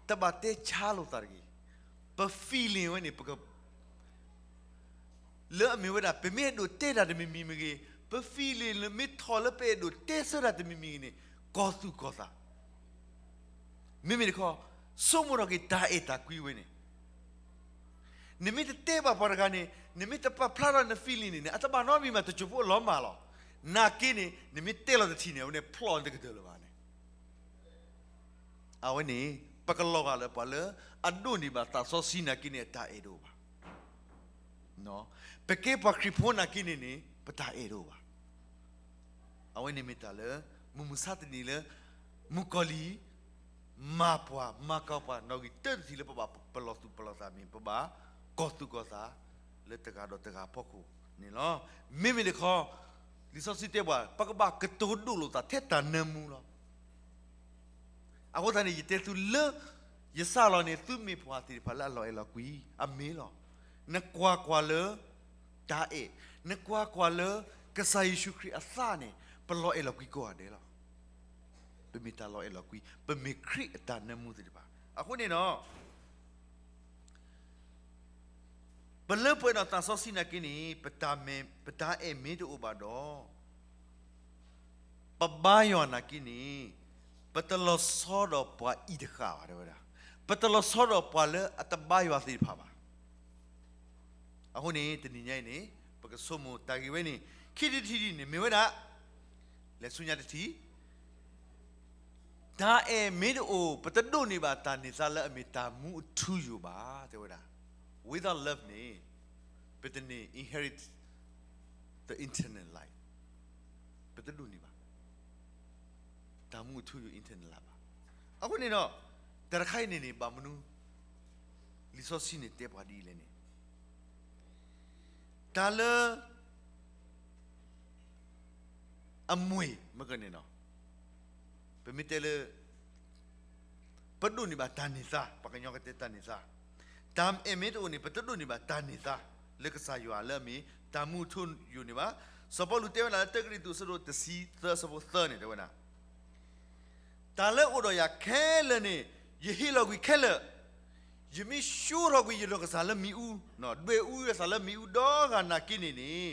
တဘၣ်တဲဆါလိာ်သးတဂ့ၤ. ပ feeling ဝဲန့ၣ် ပက လၢအမ့ၢ်ဝဲဒၣ် ပမ့ၢ်အဲၣ်ဒိးတဲတၢ်တမံၤမံၤမ့ၢ်ဂ့ၤ, ပ feeling လၢမ့ၢ်ထီၣ်လၢပအဲၣ်ဒိးတဲဆၢတၢ်တမံၤမံၤဂ့ၤန့ၣ် ကီၢ်သူၣ်ကီၢ်သး. မ့မ့ၢ်တခီ ဆိကမိၣ်ထီၣ်က့ၤတၢ်အဲၣ်တၢ်ကွံဝဲန့ၣ် နမ့ၢ်တတဲဘၣ်ပှၤတဂၤန့ၣ် နမ့ၢ်တပာ်ဖျါထီၣ်န feeling န့ၣ်န့ၣ် အတဘၣ်နီတမံၤဘၣ် တစိၢ်ဖိအလီၤမၢ်လီၤ. နာ်က့န့ၣ် နမ့ၢ်တဲလီၤတထံၣ်န့ၣ် အဝဲန့ၣ်ဖျီၣ်တကတၢၢ်လၢၤဘၣ်န့ၣ် အဝဲန့ၣ် ပကလီၤဂာ်လၢပှၤလၢအဒိးန့ၢ်ဘၣ်သးစီဆှံနာ်က့န့ၣ် အတၢ်အဲၣ်တအိၣ်ဘၣ်. ပကဲပှၤခရံာ်ဖိနာ်က့န့ၣ်န့ၣ် ပတၢ်အဲၣ်တအိၣ်ဘၣ်. အဝဲန့ၣ်မ့ၢ်တၢ်လၢ မုၢ်မဆါတနံၤလၢ မုၣ်ကီၤလံၢ် မၤပှၤမၤကီပှၤ နီၣ်ဂံၢ်တၢတထံၣ်လၢပဘၣ်ပလီၢ်သူၣ်ပလီၢ်သးမ့ၢ် ပဘၣ်ကီၢ်သူၣ်ကီၢ်သး လၢတဂၤဒီးတဂၤအဖီခိၣ်န့ၣ်လီၤ. မ့မ့ၢ်တခီ လံာ်စီဆှံတဲပှၤ ပကဘၣ်ကတိၤဒိၣ်လိာ်သးထဲတၢ်နၢမူလီၤ. အဃိသတးန့ၣ် ယတဲသုလၢ ယစၢ်လီၤန့ၣ် သုမ့ၢ်ပှၤသ့ၣ်တဖၣ်လၢအလီၤအဲၣ်လီၤကွံ အမ့ၢ်လီၤ. နကွၢ်ကွၢ်လၢ တၢ်အဲၣ်, နကွၢ်ကွၢ်လၢ ကစၢ်ယ့ၣ်ၡူးခရံာ်အသးန့ၣ် ပလီၤအဲၣ်လီၤကွံကိးဂၤဒဲးလီၤ. ပမ့ၢ်တၢ်လီၤအဲၣ်လီၤကွံ, ပမ့ၢ်ခရံာ်အတၢ်နၢမူသ့ၣ်တဖၣ်. အဃိန့ၣ်ဒီး ပလၢပှဲၤဒီးသးစီဆှံနာ်က့န့ၣ် ပတၢ်မ့ၢ် ပတၢ်အဲၣ်မ့ၢ်တအိၣ်ဘၣ်ဒီး ပဘါယွၤနာ်က့န့ၣ် ပတလီၤဆီဒီးပှၤအံၤတဃၣ်ဘၣ် တဲဝဲဒၣ်. ပတလီၤဆီဒီးပှၤလၢအတဘါယွၤသ့ၣ်တဖၣ်ဘၣ်. အဃိန့ၣ် တနံၤညါအံၤန့ၣ် ပကဆိကမိၣ်တၢ်ဂ့ၢ်ဝဲန့ၣ် ခံထံၣ်တထံၣ်န့ၣ် မ့ၢ်ဝဲဒၣ် လဲၤဆူညါတထံၣ် တၢ်အဲၣ်မ့ၢ်တအိၣ် ပတဒိးန့ၢ်ဘၣ်တၢ်န့ၢ်သါလၢအမ့ၢ်တၢ်မူအထူအယိာ်ဘၣ် တဲဝဲဒၣ်. Without love န့ၣ် ပတန့ၢ် inherit the eternal life ပတဒိးန့ၢ်ဘၣ် တၢ်မူအထူအယိာ် eternal life ဘၣ်. အဃိန့ၣ်ဒီး တၢ်တခါအံၤန့ၣ်န့ၣ် ဘၣ်မနုၤ လံာ်စီဆှံန့ၣ်တဲပှၤဒ်အံၤလဲၣ်န့ၣ် တၢ်လၢ အမ့ၢ် မ့ၢ်ကန့ၣ်လီၤ. ပမ့ၢ်တဲလၢ ပဒိးန့ၢ်ဘၣ်တၢ်န့ၢ်သါ, ပှၤကညီကတဲတၢ်န့ၢ်သါ, တၢ်အဲၣ်မ့ၢ်တအိၣ်န့ၣ် ပတဒိးန့ၢ်ဘၣ်တၢ်န့ၢ်သါ လၢကစၢ်ယွၤလၢအမ့ၢ်တၢ်မူအထူအယိာ်န့ၣ်ဘၣ်. စီၤပီလူးတဲဝဲဒၣ်လၢ တၢကရံၣ်သူး အဆၢဒိၣ်တဆံသၢ အဆၢဖိသၢန့ၣ် တဲဝဲဒၣ် တၢ်လၢအိၣ်ဒီးယၤခဲလၢာ်န့ၣ် ယဟ့ၣ်လီၤကွံာ်ခဲလၢာ်, ယမ့ၢ်ဆှၢထီၣ်ကွံာ်ယဒီးကစၢ်လၢမ့ၣ်အူ, ဒွဲၣ်အူယသးလၢမ့ၣ်အူဒီဂၤနာ်က့န့ၣ်န့ၣ်,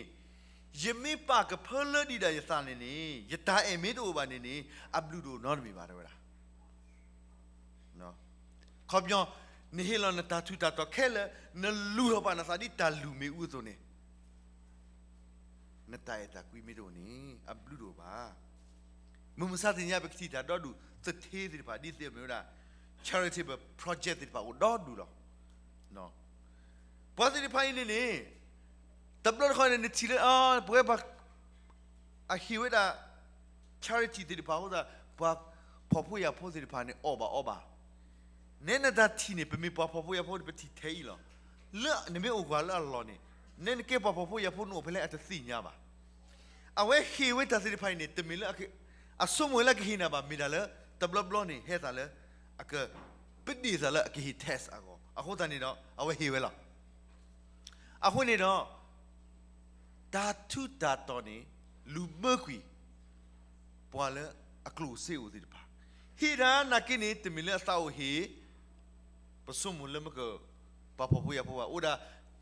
ယမ့ၢ်ပာ်ကဖၢလၢဒံးဒၣ်ယသးန့ၣ်န့ၣ် ယတၢ်အဲၣ်မ့ၢ်တအိၣ်ဘၣ်န့ၣ်န့ၣ် အဘျုးတအိၣ်နီတမံၤဘၣ် တဲဝဲဒၣ်. ခီပညီ, နဟ့ၣ်လီၤနတၢ်ထူးတၢ်တီၤခဲလၢာ်, နလူၤထီၣ်ပာ်နသးဒ်တၢ်လူၤမ့ၣ်အူအသိးန့ၣ် နတၢ်အဲၣ်တၢ်ကွံမ့ၢ်တအိၣ်န့ၣ် အဘျုးတအိၣ်ဘၣ်. မုၢ်မဆါတနံၤညါ ပကထံၣ်တၢ်ဒီဒူၣ် သထ့သ့ၣ်တဖၣ် ဒ်သိးမ့ၢ်ဝဲဒၣ် charitable project သ့ၣ်တဖၣ်အိၣ်ဒီဒူၣ်လီၤ. ပှၤသ့ၣ်တဖၣ်အံၤန့ၣ်န့ၣ် တဘျီတခီၣ်န့ၣ် နထံၣ်လၢ အ ပဝဲပှၤ အဟ့ၣ်ဝဲဒၣ် charity သ့ၣ်တဖၣ်အဃိသတး ပှၤဖှီၣ်ဖိယာ်ဖိသ့ၣ်တဖၣ်န့ၣ် အီၣ်ဘၣ်အီဘၣ်. နဲနတၢ်ထံၣ်န့ၣ် ပမ့ၢ်ပှၤဖှီၣ်ဖိယာ်ဖိန့ၣ် ပထံၣ်ထဲအံၤလီၤ. လၢနမ့ၢ်အိၣ်ကွၢ်လၢအလီၢ်န့ၣ် နဲနကဲပှၤဖှီၣ်ဖိယာ်ဖိ နအိၣ်ဖဲလဲၣ် အတသ့ၣ်ညါဘၣ်. အဝဲဟ့ၣ်ဝဲတၢ်သ့ၣ်တဖၣ်အံၤန့ၣ် တမ့ၢ်လၢ အဆိကမိၣ်ဝဲလၢအကဟ့ၣ်နၤဘၣ်, မ့ၢ်ဒၣ်လၢ တဘျီဘျီန့ၣ် ဟဲသးလၢ အက ပဒ့ၣ်သးလၢအကဟ့ၣ် tax အဂီၢ်, အဃိသတးန့ၣ်ဒီး အဝဲဟ့ၣ်ဝဲလီၤ. အဃိန့ၣ်ဒီး တၢ်ထူးတၢ်တီၤန့ၣ် လူၤဘၢကွံာ် ပှၤလၢအကျိၣ်စ့အိၣ်သ့ၣ်တဖၣ်, ဟ့ၣ်တၢ်နာ်က့န့ၣ် တမ့ၢ်လၢအသးအိၣ်ဟ့ၣ် ပဆိကမိၣ်လၢမ့ၢ်က ပှၤဖှီၣ်ဖိယာ်ဖိဘၣ်, အိၣ်ဒၣ်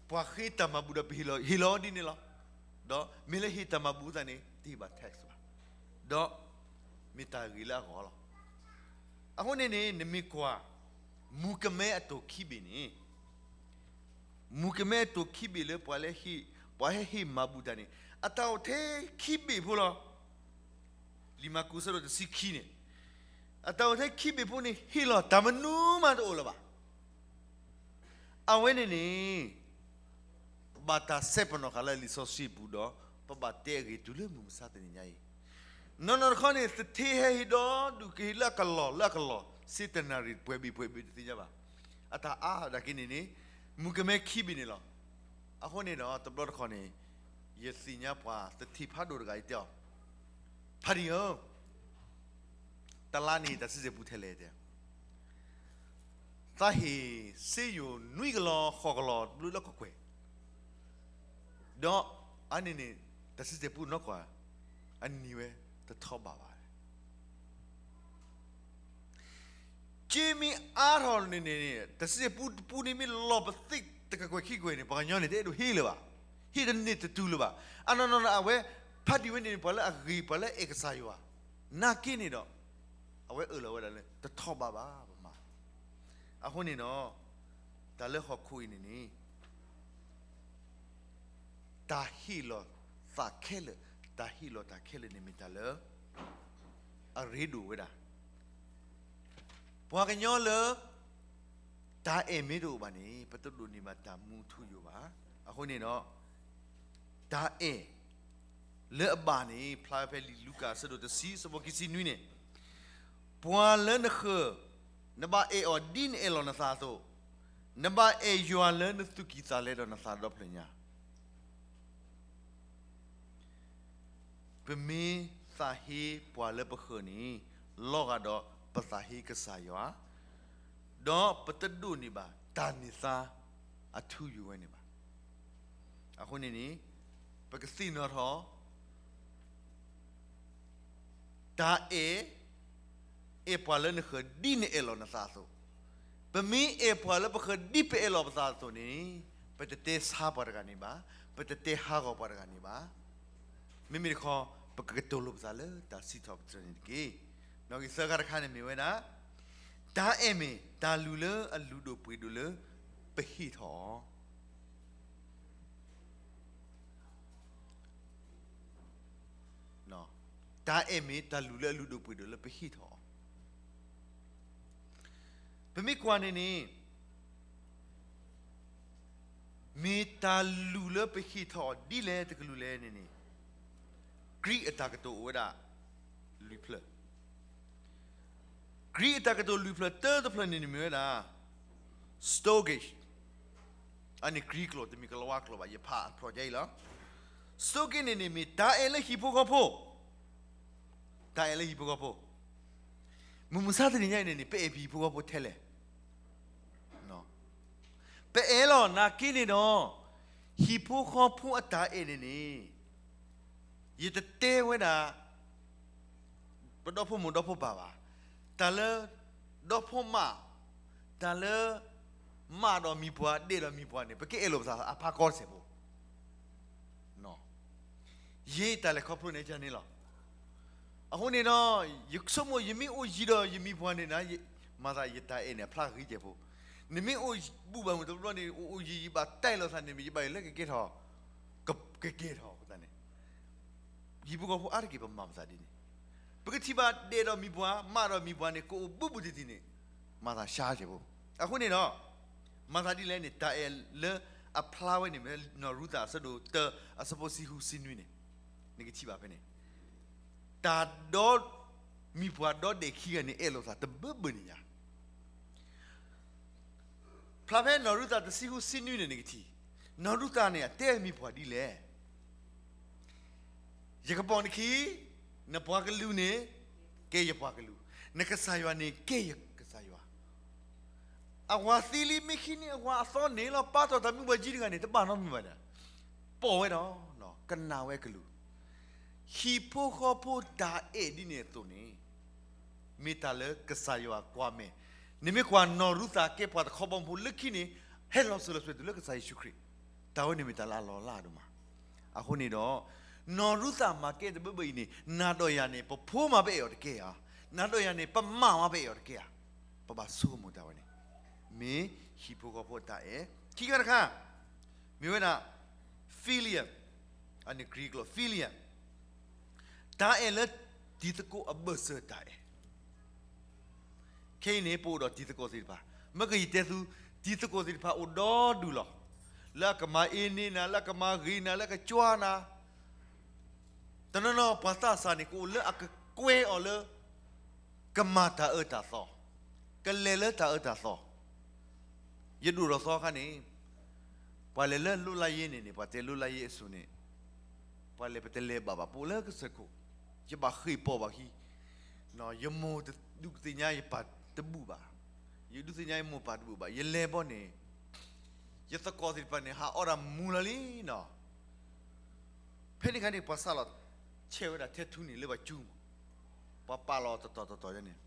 ပှၤဃ့တၢ်မၤဘူၣ်ဒီးပဟ့ၣ်လီၤ, ဟ့ၣ်လီၤဒ်န့ၣ်လီၤ. ဒီးမ့ၢ်လၢဟ့ၣ်တၢ်မၤဘူၣ်သတးန့ၣ် တဟ့ၣ်ဘၣ် tax ဘၣ်, ဒီးမ့ၢ်တၢ်ဂ့ၤလၢအဂီၢ်လီၤ. အဃိန့ၣ်န့ၣ် နမ့ၢ်ကွၢ် မူကမဲအတီၢ်ခံဘ့ၣ်န့ၣ် မူကမဲအတီၢ်ခံဘ့ၣ်လၢပှၤလၢဟ့ၣ်, ပှၤဟဲဟ့ၣ်မၤဘူၣ်တၢ်န့ၣ် အတၢ်အိၣ်ထဲခံဘ့ၣ်ဖိလီၤ. လံာ်မၢ်ကူး အဆၢဒိၣ်တဆံခံန့ၣ် အတၢ်အိၣ်ထဲခံဘ့ၣ်ဖိန့ၣ် ဟ့ၣ်လီၤတၢ်မနုၤမးတအိၣ်လၢၤဘၣ်. အဝဲန့ၣ်န့ၣ် ဘၣ်တၢ်စဲပနီၣ်ဃာ်လၢလံာ်စီဆှံပူၤဒီး ပဘၣ်တဲအဂ့ၢ်တုၤလၢမုၢ်မဆါတနံၤညါအံၤ, နီၢ်နီၢ်တခီန့ၣ် သထ့ဟဲဟ့ၣ်ဒီဒူၣ်ကဟ့ၣ်လၢအကလီၢ်လၢအကလီၢ် စ့တနၣ်ရံၣ်ပှဲၤဘ့ၣ်ပှဲၤဘ့ၣ်တသ့ၣ်ညါဘၣ်. အတၢ်အါဒၣ်က့န့ၣ်န့ၣ် မူကမဲခံဘ့ၣ်န့ၣ်လီၤ. အဃိန့ၣ်ဒီးတဘျီတခီၣ်န့ၣ် ယသ့ၣ်ညါပှၤသထ့ဖးဒိၣ်တဂၤအံၤတဲအီၤ, ဖါတံၢ်ဧၢ, တလါန့ၣ်တၢ်စံၣ်စိၤပူၤထဲလဲၣ်တဲ သးဟ့ၣ်စ့ယိၤနွံကလီၤဃိးကလီၤဘျုးလၢကကွဲၢ်, ဒီးအန့ၣ်န့ၣ် တၢ်စံၣ်စိၤပူၤနီၢ်ကီၢ် အနံၤဝဲတထီၣ်ဘၣ်ဘၣ်. က့မ့ၢ်အါထီၣ်န့ၣ်န့ၣ် တၢ်စံၣ်စိၤပူၤတပူၤန့ၣ် မ့ၢ်လီၤပသ့ၣ်တကကွဲၢ်ခံကွဲၢ်န့ၣ် ပှၤကညီန့ၣ် တအဲၣ်ဒိးဟ့ၣ်လၢၤဘၣ်, ဟ့ၣ်တန့ၢ်တတုၤလၢၤဘၣ်. အနီၢ်နီၢ်အဝဲ ဖါတံၢ်ဝဲန့ၣ်န့ၣ် ပှၤလၢအဂ့ၤ ပှၤလၢအအဲၣ်ကစၢ်ယွၤ နာ်က့န့ၣ်ဒီး အဝဲအၢၣ်လီၤဝဲဒၣ်လၢ တထီၣ်ဘၣ်ဘၣ်ပမၤ. အဃိန့ၣ်ဒီး တၢ်လၢဟီၣ်ခိၣ်အံၤန့ၣ်န့ၣ် တၢ်ဟ့ၣ်လီၤသးခဲလၢာ်, တၢ်ဟ့ၣ်လီၤတၢ်ခဲလၢာ်န့ၣ်မ့ၢ်တၢ်လၢ အရ့ဒိၣ်ဝဲဒၣ်. ပှၤကညီလၢ တၢ်အဲၣ်မ့ၢ်တအိၣ်ဘၣ်န့ၣ် ပတဒိးန့ၢ်ဘၣ်တၢ်မူထူယိာ်ဘၣ်. အဃိန့ၣ်ဒီး တၢ်အဲၣ် လၢအဘၣ်န့ၣ် ဖျါဖဲလံာ်လူၤကၣ်အဆၢဒိၣ်တဆံ အဆၢဖိခံဆံနွံန့ၣ်, ပှၤလၢနဃၢၤ, နဘၣ်အဲၣ်အီၤဒ်နအဲၣ်လီၤနသးအသိး, နဘၣ်အဲၣ်ယွၤလၢနသူၣ်ကံၢ်သးလဲဒီးနသးဒီဖျၢၣ်ညါ. ပမ့ၢ်သးဟ့ပှၤလၢပဃၢၤန့ၣ် လီၤဂာ်ဒီးပသးဟ့ကစၢ်ယွၤ, ဒီးပတဒိးန့ၢ်ဘၣ်တၢ်န့ၢ်သါအထူအယိာ်ဝဲန့ၣ်ဘၣ်. အဃိန့ၣ်န့ၣ် ပကသ့ၣ်နီၣ်ထီၣ် တၢ်အဲၣ်, အဲၣ်ပှၤလၢနဃၢၤဒ်နအဲၣ်လီၤနသးအသိး, ပမ့ၢ်အဲၣ်ပှၤလၢပဃၢၤဒ်ပအဲၣ်လီၤပသးအသိးန့ၣ်, ပတတဲဆါပှၤတဂၤန့ၣ်ဘၣ်, ပတတဲဟးဂီၤပှၤတဂၤန့ၣ်ဘၣ်. မ့မ့ၢ်တခီ ပကကတိၤလိာ်ပသးလၢတၢ်စံးထီၣ်ပတြၢၤန့ၣ်တက့ၢ်. နီၣ်ဂံၢ်သၢခါတခါန့ၣ်မ့ၢ်ဝဲဒၣ် တၢ်အဲၣ်မ့ၢ်တၢ်လုၢ်လၢအလုၢ်ဒိၣ်ပှ့ၤဒိၣ်လၢပဟ့ၣ်ထီၣ်အီၤ တၢ်အဲၣ်မ့ၢ်တၢ်လုၢ်လၢအလုၢ်ဒိၣ်ပှ့ၤဒိၣ်လၢပဟ့ၣ်ထီၣ်အီၤ. ပမ့ၢ်ကွၢ်န့ၣ်န့ၣ် မ့ၢ်တၢ်လုၢ်လၢပဟ့ၣ်ထီၣ်အီၤဒ်လဲၣ်တကလုာ်လဲၣ်န့ၣ်န့ၣ် ကရံးအတၢ်ကတိၤအိၣ်ဝဲဒၣ်လွံၢ်ဖျၢၣ်. ကရံးအတၢ်ကတိၤလွံၢ်ဖျၢၣ် တၢတဖျၢၣ်န့ၣ်န့ၣ်မ့ၢ်ဝဲဒၣ် Storge, အန့ၣ်ကရံးကျိာ် တမ့ၢ်ကလၤဝါကျိာ်ဘၣ် ယဖးအဖျိးယါအံၤလီၤ. Storge န့ၣ်န့ၣ်မ့ၢ်တၢ်အဲၣ်လၢဟံၣ်ဖိဃီဖိ, တၢ်အဲၣ်လၢဟံၣ်ဖိဃီဖိ. မုၢ်မဆါတနံၤညါအံၤန့ၣ်န့ၣ် ပအဲၣ်ပဟံၣ်ဖိဃီဖိထဲလဲၣ် ပအဲၣ်လီၤ နာ်က့န့ၣ်ဒီး ဟံၣ်ဖိဃီဖိအတၢ်အဲၣ်န့ၣ်န့ၣ် ယတတဲဝဲဒၣ် ပဒီဖိမိၢ်ဒီဖိပၢ်ဘၣ်. တၢ်လၢ ဒီဖိမး, တၢ်လၢ မးဒီးမံၤပှၢ် ဒဲးဒီးမံၤပှၢ်န့ၣ် ပကအဲၣ်လိာ်ပသးအဖီခိၣ်တစဲးဖိ ယတၢ်လဲၤခီဖျိန့ၣ်န့ၣ်လီၤ. အဃိန့ၣ်ဒီး ယဆိကမိၣ် ယမ့ၢ်အိၣ်ယံၤဒီးယမံၤပှၢ်န့ၣ် မၤသးယတၢ်အဲၣ်န့ၣ် အဖျါဂ့ၤကဲးဖိ. နမ့ၢ်အိၣ်ဘူးဘၣ်မုၢ်တဘျီန့ၣ် အိၣ်အိၣ်ယံၤယံၤဘၣ်တဲလိာ်သးန့ၣ် ယဘၣ်ယိၣ်လၢကကဲထီၣ်, ကကဲထီၣ်သးန့ၣ် ဟံၣ်ဖိဃီဖိအါတက့ၢ်ပမၤပသးဒ်န့ၣ်. ပကထံၣ်ဘၣ်ဒဲးဒီးမံၤပှၢ် မးဒီးမံၤပှၢ်န့ၣ် ကအိၣ်ဘူးဘူးတံၢ်တံၢ်န့ၣ် မၤသးစှၤကဲးဖိ. အဃိန့ၣ်ဒီး မၤသးဒ်လဲၣ်န့ၣ် တၢ်အဲၣ်လၢ အဖျါဝဲန့ၣ်မ့ၢ်နီၢ်ရူၤသးအဆၢဒိၣ်တၢ အဆၢဖိဆံဃုဆံနွံန့ၣ်, နကထံၣ်ဘၣ်ဖဲန့ၣ်, တၢ်ဒီ မံၤပှၢ်ဒီဒဲၣ်ခံဂၤန့ၣ် အဲၣ်လိာ်သးတဘၢဘၢန့ၣ်ညါ ဖျါဖဲနီၢ်ရူၤသးတဆံဃုဆံနွံန့ၣ် နကထံၣ်, နီၢ်ရူၤသးန့ၣ် အတဲမံၤပှၢ်ဒ်လဲၣ်, ယကပိာ်နခံ, နပှၤကလုာ်န့ၣ် ကဲယပှၤကလုာ်, နကစၢ်ယွၤန့ၣ် ကဲယကစၢ်ယွၤ. အဝၤသံလံ မ့ၢ်ခံန့ၣ် အဝၤအသီန့ၣ်လီၤ ပာ်ထီၣ်တၢ်မုၢ်ဘၣ်ကၠံတဂၤန့ၣ် တဘၣ်နီတမံၤဘၣ်ဒီး ပိာ်ဝဲဒီး ကနၣ်ဝဲအကလုၢ်, ဟံၣ်ဖိဃီဖိတၢ်အဲၣ်ဒ်န့ၣ်အသိးန့ၣ် မ့ၢ်တၢ်လၢကစၢ်ယွၤကွၢ်မဲာ်, နမ့ၢ်ကွၢ်နီၢ်ရူၤသးကဲပှၤတခီဘီမုၢ်ဖိလၢခံန့ၣ် ဟဲလီၤစၢၤလီၤသွဲၣ်တုၤလၢကစၢ်ယ့ၣ်ၡူးခရံာ်, တၢ်ဝဲန့ၣ်မ့ၢ်တၢ်လၢအလီၤလးဒိၣ်မး. အဃိန့ၣ်ဒီး နီၢ်ရူၤသးမၤကဲတဘၢဘၢအံၤန့ၣ် နၤဒီးယၤန့ၣ် ပဖိမးပအဲၣ်အီၤတကဲဧါ, နၤဒီးယၤန့ၣ် ပမါမးပအဲၣ်အီၤတကဲဧါ, ပဘၣ်ဆိကမိၣ်တၢ်ဝဲန့ၣ်, မ့ၢ်ဟံၣ်ဖိဃီဖိအတၢ်အဲၣ်, ခံခါတခါ မ့ၢ်ဝဲဒၣ် ဖံလံယၣ်, အန့ၣ် Greek ကျိာ် ဖံလံယၣ်, တၢ်အဲၣ်လၢတံၤသကိးအဘၢၣ်စၢၤတၢ်အဲၣ်, ခဲအံၤန့ၣ် ပအိၣ်ဒီးတံၤသကိးသ့ၣ်တဖၣ်, မ့ၢ်ကယတဲသု, တံၤသကိးသ့ၣ်တဖၣ်အိၣ်ဒီဒူၣ်လီၤ, လၢအကမၤအ့န့နၤ, လၢအကမၤဂ့ၤနၤ, လၢအကကွၢ်နၤ, တနီၤနီၤပှၤသးစၢ်န့ၣ် ကအိၣ်လၢအကကွဲအီၤလၢ ကမၤတၢ်အၢတၢ်သီ, ကလဲၤလၢတၢ်အၢတၢ်သီ, ယဒိၣ်ထီၣ်သီခါန့ၣ်, ပှၤလဲၤလၢလိၣ်လါယ့န့ၣ်န့ၣ် ပှၤတဲလိၣ်လါယ့အစိၤန့ၣ်, ပှၤလဲၤပတလဲၤဘၣ်ဘၣ် ပအိၣ်လၢကစၢၢ်ခိၣ်, ယဘၣ်ဃ့ၢ်ပိာ်ဘၣ်ခံ, ယမိၢ်ဒုးသ့ၣ်ညါယပၢ်တဘူၣ်ဘၣ်, ယဒုးသ့ၣ်ညါယမိၢ်ပၢ်တဘူၣ်ဘၣ်, ယလဲၤဘီန့ၣ်, ယသကိးသ့ၣ်တဖၣ်န့ၣ် ဟးအီၣ်တၢ်မူလီၤလံနီၤ ဖဲန့ၣ်ခါန့ၣ် ပှၤစးလီၤဆဲးဝဲဒၣ်ထဲထူန့ၣ်လၢပှၤကၠူမး, ပှၤပာ်လီၤတတီၤတတီၤန့ၣ်,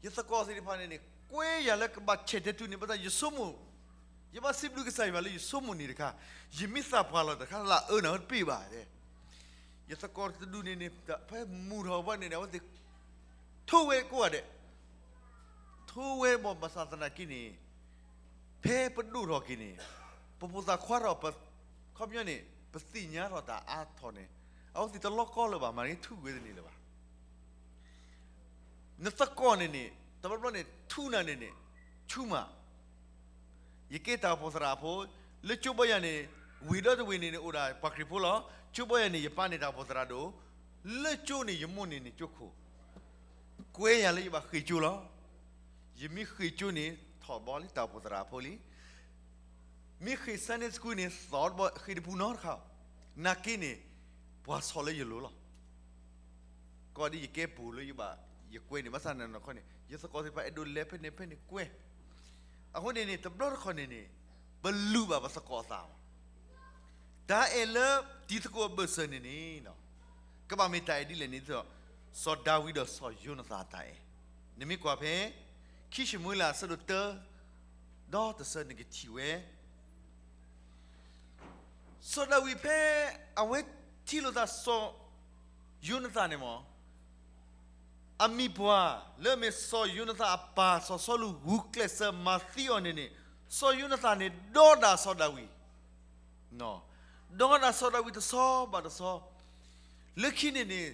ယသကိးသ့ၣ်တဖၣ်န့ၣ်န့ၣ် ကွဲယၤလၢကဘၣ်ဆဲးထဲထူန့ၣ် ဘၣ်ဆၣ်ယဆိကမိၣ်, ယဘၣ်စံးဘျုးကစၢ်ယွၤလၢယဆိကမိၣ်န့ၣ်တခါ, ယမ့ၢ်သးပှၢ်လီၤတခါ လၢအအၢနၤဝဲတပ့ၢ်ဘၣ်, ယသကိးတဒူၣ်န့ၣ်န့ၣ် ဖဲမုၢ်ထီၣ်ဘီန့ၣ်န့ၣ် အဝဲသ့ၣ် ထိဝဲကိးဂၤဒဲး, ထိဝဲဘၣ်ဆၣ်သနာ်က့န့ၣ်, ဖဲပဒိၣ်ထီၣ်က့ၤန့ၣ်, ပဖိသၣ်ခွါထီၣ်, ခီပညီန့ၣ် ပသ့ၣ်ညါထီၣ်တၢ်အါထီၣ်န့ၣ်, အဝဲသ့ၣ်တလီၤကီလၢၤဘၣ် မၤန့ၢ်ထူဝဲသန့ၤလၢၤဘၣ်. နသကိးန့ၣ်န့ၣ် တဘျီဘျီန့ၣ် ထူနၤန့ၣ်န့ၣ် ဆူၣ်မး, ယကဲတၢ်အိၣ်ဖှိၣ်သရၣ်အဖိ, လၢကၠိဘီယၤန့ၣ်, ဝ့ၢ်ဒီတဝ့ၢ်န့ၣ်န့ၣ် အိၣ်ဒၣ်ပှၤခရံာ်ဖိလီၤ. ကၠိဘီယၤန့ၣ် ယပၢ်န့ၣ်တၢ်အိၣ်ဖှိၣ်သရၣ်ဒိၣ်, လၢကၠိန့ၣ် ယမိၢ်န့ၣ်န့ၣ်ကၠိခိၣ်, ကွဲယၤလၢယဘၣ်ဃ့ၢ်ကၠိလီၤ. ယမ့ၢ်ဃ့ၢ်ကၠိန့ၣ် ထီၣ်ဘီလံတၢ်အိၣ်ဖှိၣ်သရၣ်အဖိလံ. မ့ၢ်ဃ့ၢ် Sunday School န့ၣ် သီတဘီဃ့ၢ်တပူၤနီတခါ, နာ်က့န့ၣ် ပှၤဆီၣ်လၢယလိၤလီၤ. ကီၢ်ဒ်ယကဲပူၤလၢယဘၣ်, ယကွဲန့ၣ် ဘၣ်ဆၣ်နနီၢ်ခီန့ၣ် ယသကိးသ့ၣ်တဖၣ်အဲၣ်ဒိးလဲၤဖဲန့ၣ်ဖဲန့ၣ်ကွဲ. အဃိန့ၣ်န့ၣ် တဘျီတခီၣ်န့ၣ်န့ၣ် ပလူၤဘၣ်ပသကိးအသးလီၤ. တၢ်အဲၣ်လၢတံၤသကိးအဘၢၣ်စၢၤန့ၣ်န့ၣ် ကဘၣ်မ့ၢ်တၢ်အဲၣ်ဒ်လဲၣ်န့ၣ် စီၤဒၤဝံးဒီးစီၤယိၤနသၣ်အတၢ်အဲၣ်, နမ့ၢ်ကွၢ်ဖဲ ခံၡမူၤအ့လးအဆၢဒိၣ်တၢ ဒီတဆၢနကထံၣ်ဝဲ စီၤဒၤဝံးဖဲ အဝဲထံၣ်လိာ်သးစီၤယိၤနသၣ်န့ၣ်မ့ၢ် အမံၤပှၢ်လၢအမ့ၢ်စီၤယိၤနသၣ်အပၢ်စီၤစီလူးဂုာ်ကျဲးစၢးမၤသံအီၤန့ၣ်န့ၣ်, စီၤယိၤနသၣ်န့ၣ် ဒီဒၣ်စီၤဒၤဝံး, ဒီဒၣ်စီၤဒၤဝံးတဆီဘၣ်တဆီ, လၢခံန့ၣ်န့ၣ်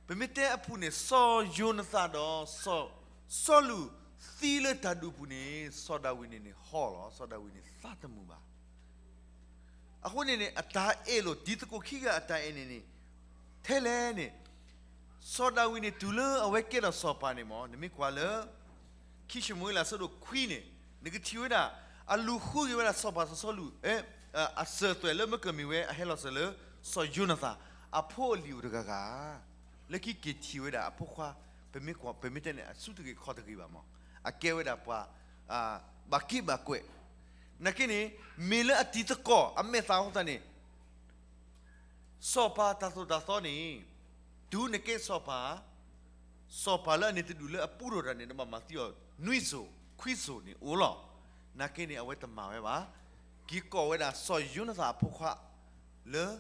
ပမ့ၢ်တဲအဖုၣ်န့ၣ် စီၤယိၤနသၣ်ဒီး စီၤစီလူးသံလၢတၢ်ဒုးပူၤန့ၣ် စီၤဒၤဝံးန့ၣ်န့ၣ်ဟီၣ်လီၤ, စီၤဒၤဝံးန့ၣ်သးတမုာ်ဘၣ်. အဃိန့ၣ်န့ၣ် အတၢ်အဲၣ်လိာ်တံၤသကိးခံဂၤအတၢ်အဲၣ်န့ၣ်န့ၣ် ထဲလဲၣ်န့ၣ် စီၤဒၤဝံးန့ၣ်တုၤလၢအဝဲကဲထီၣ်စီၤပၤန့ၣ်မ့ၢ် နမ့ၢ်ကွၢ်လၢ ခံၡမူၤအ့လးအဆၢဒိၣ်ခွံန့ၣ် နကထံၣ်ဝဲဒၣ် အလူၤဃုက့ၤဝဲဒၣ်စီၤပၤစီၤစီလူး အစၢၤသွဲၣ်လၢမၢကၢၢ်မ့ၢ်ဝဲအဟဲလီၤစၢၤလၢ စီၤယိၤနသၣ် အဖိအလံၤအိၣ်တဂၤဂၤ, လၢခံက့ၤထံၣ်ဝဲဒၣ်အဖိခွါ, ပမ့ၢ်ကွၢ် ပမ့ၢ်တဲန့ၣ် အဆူၣ်တဂ့ၤခီၣ်တဂ့ၤဘၣ်မ့ၢ် အကဲဝဲဒၣ်ပှၤ ဘၣ်က့ၣ်ဘၣ်ကွဲး, နာ်က့န့ၣ် မ့ၢ်လၢအတံၤသကိးအမဲာ်သၣ်အဃိသတးန့ၣ် စီၤပၤတၢ်သိၣ်တၢ်သီန့ၣ် တုၤနကဲစီၤပၤ, စီၤပၤလၢအန့ၣ်တဒူၣ်လၢအပူထီၣ်တၢ်န့ၣ် နဘၣ်မၤသံအီၤ နွံစိၤ ခွံစိၤန့ၣ်အိၣ်လီၤ. နာ်က့န့ၣ် အဝဲတမၤဝဲဘၣ်. က့ၤကိးဝဲဒၣ်စီၤယိၤနသၣ်အဖိခွါ လၢ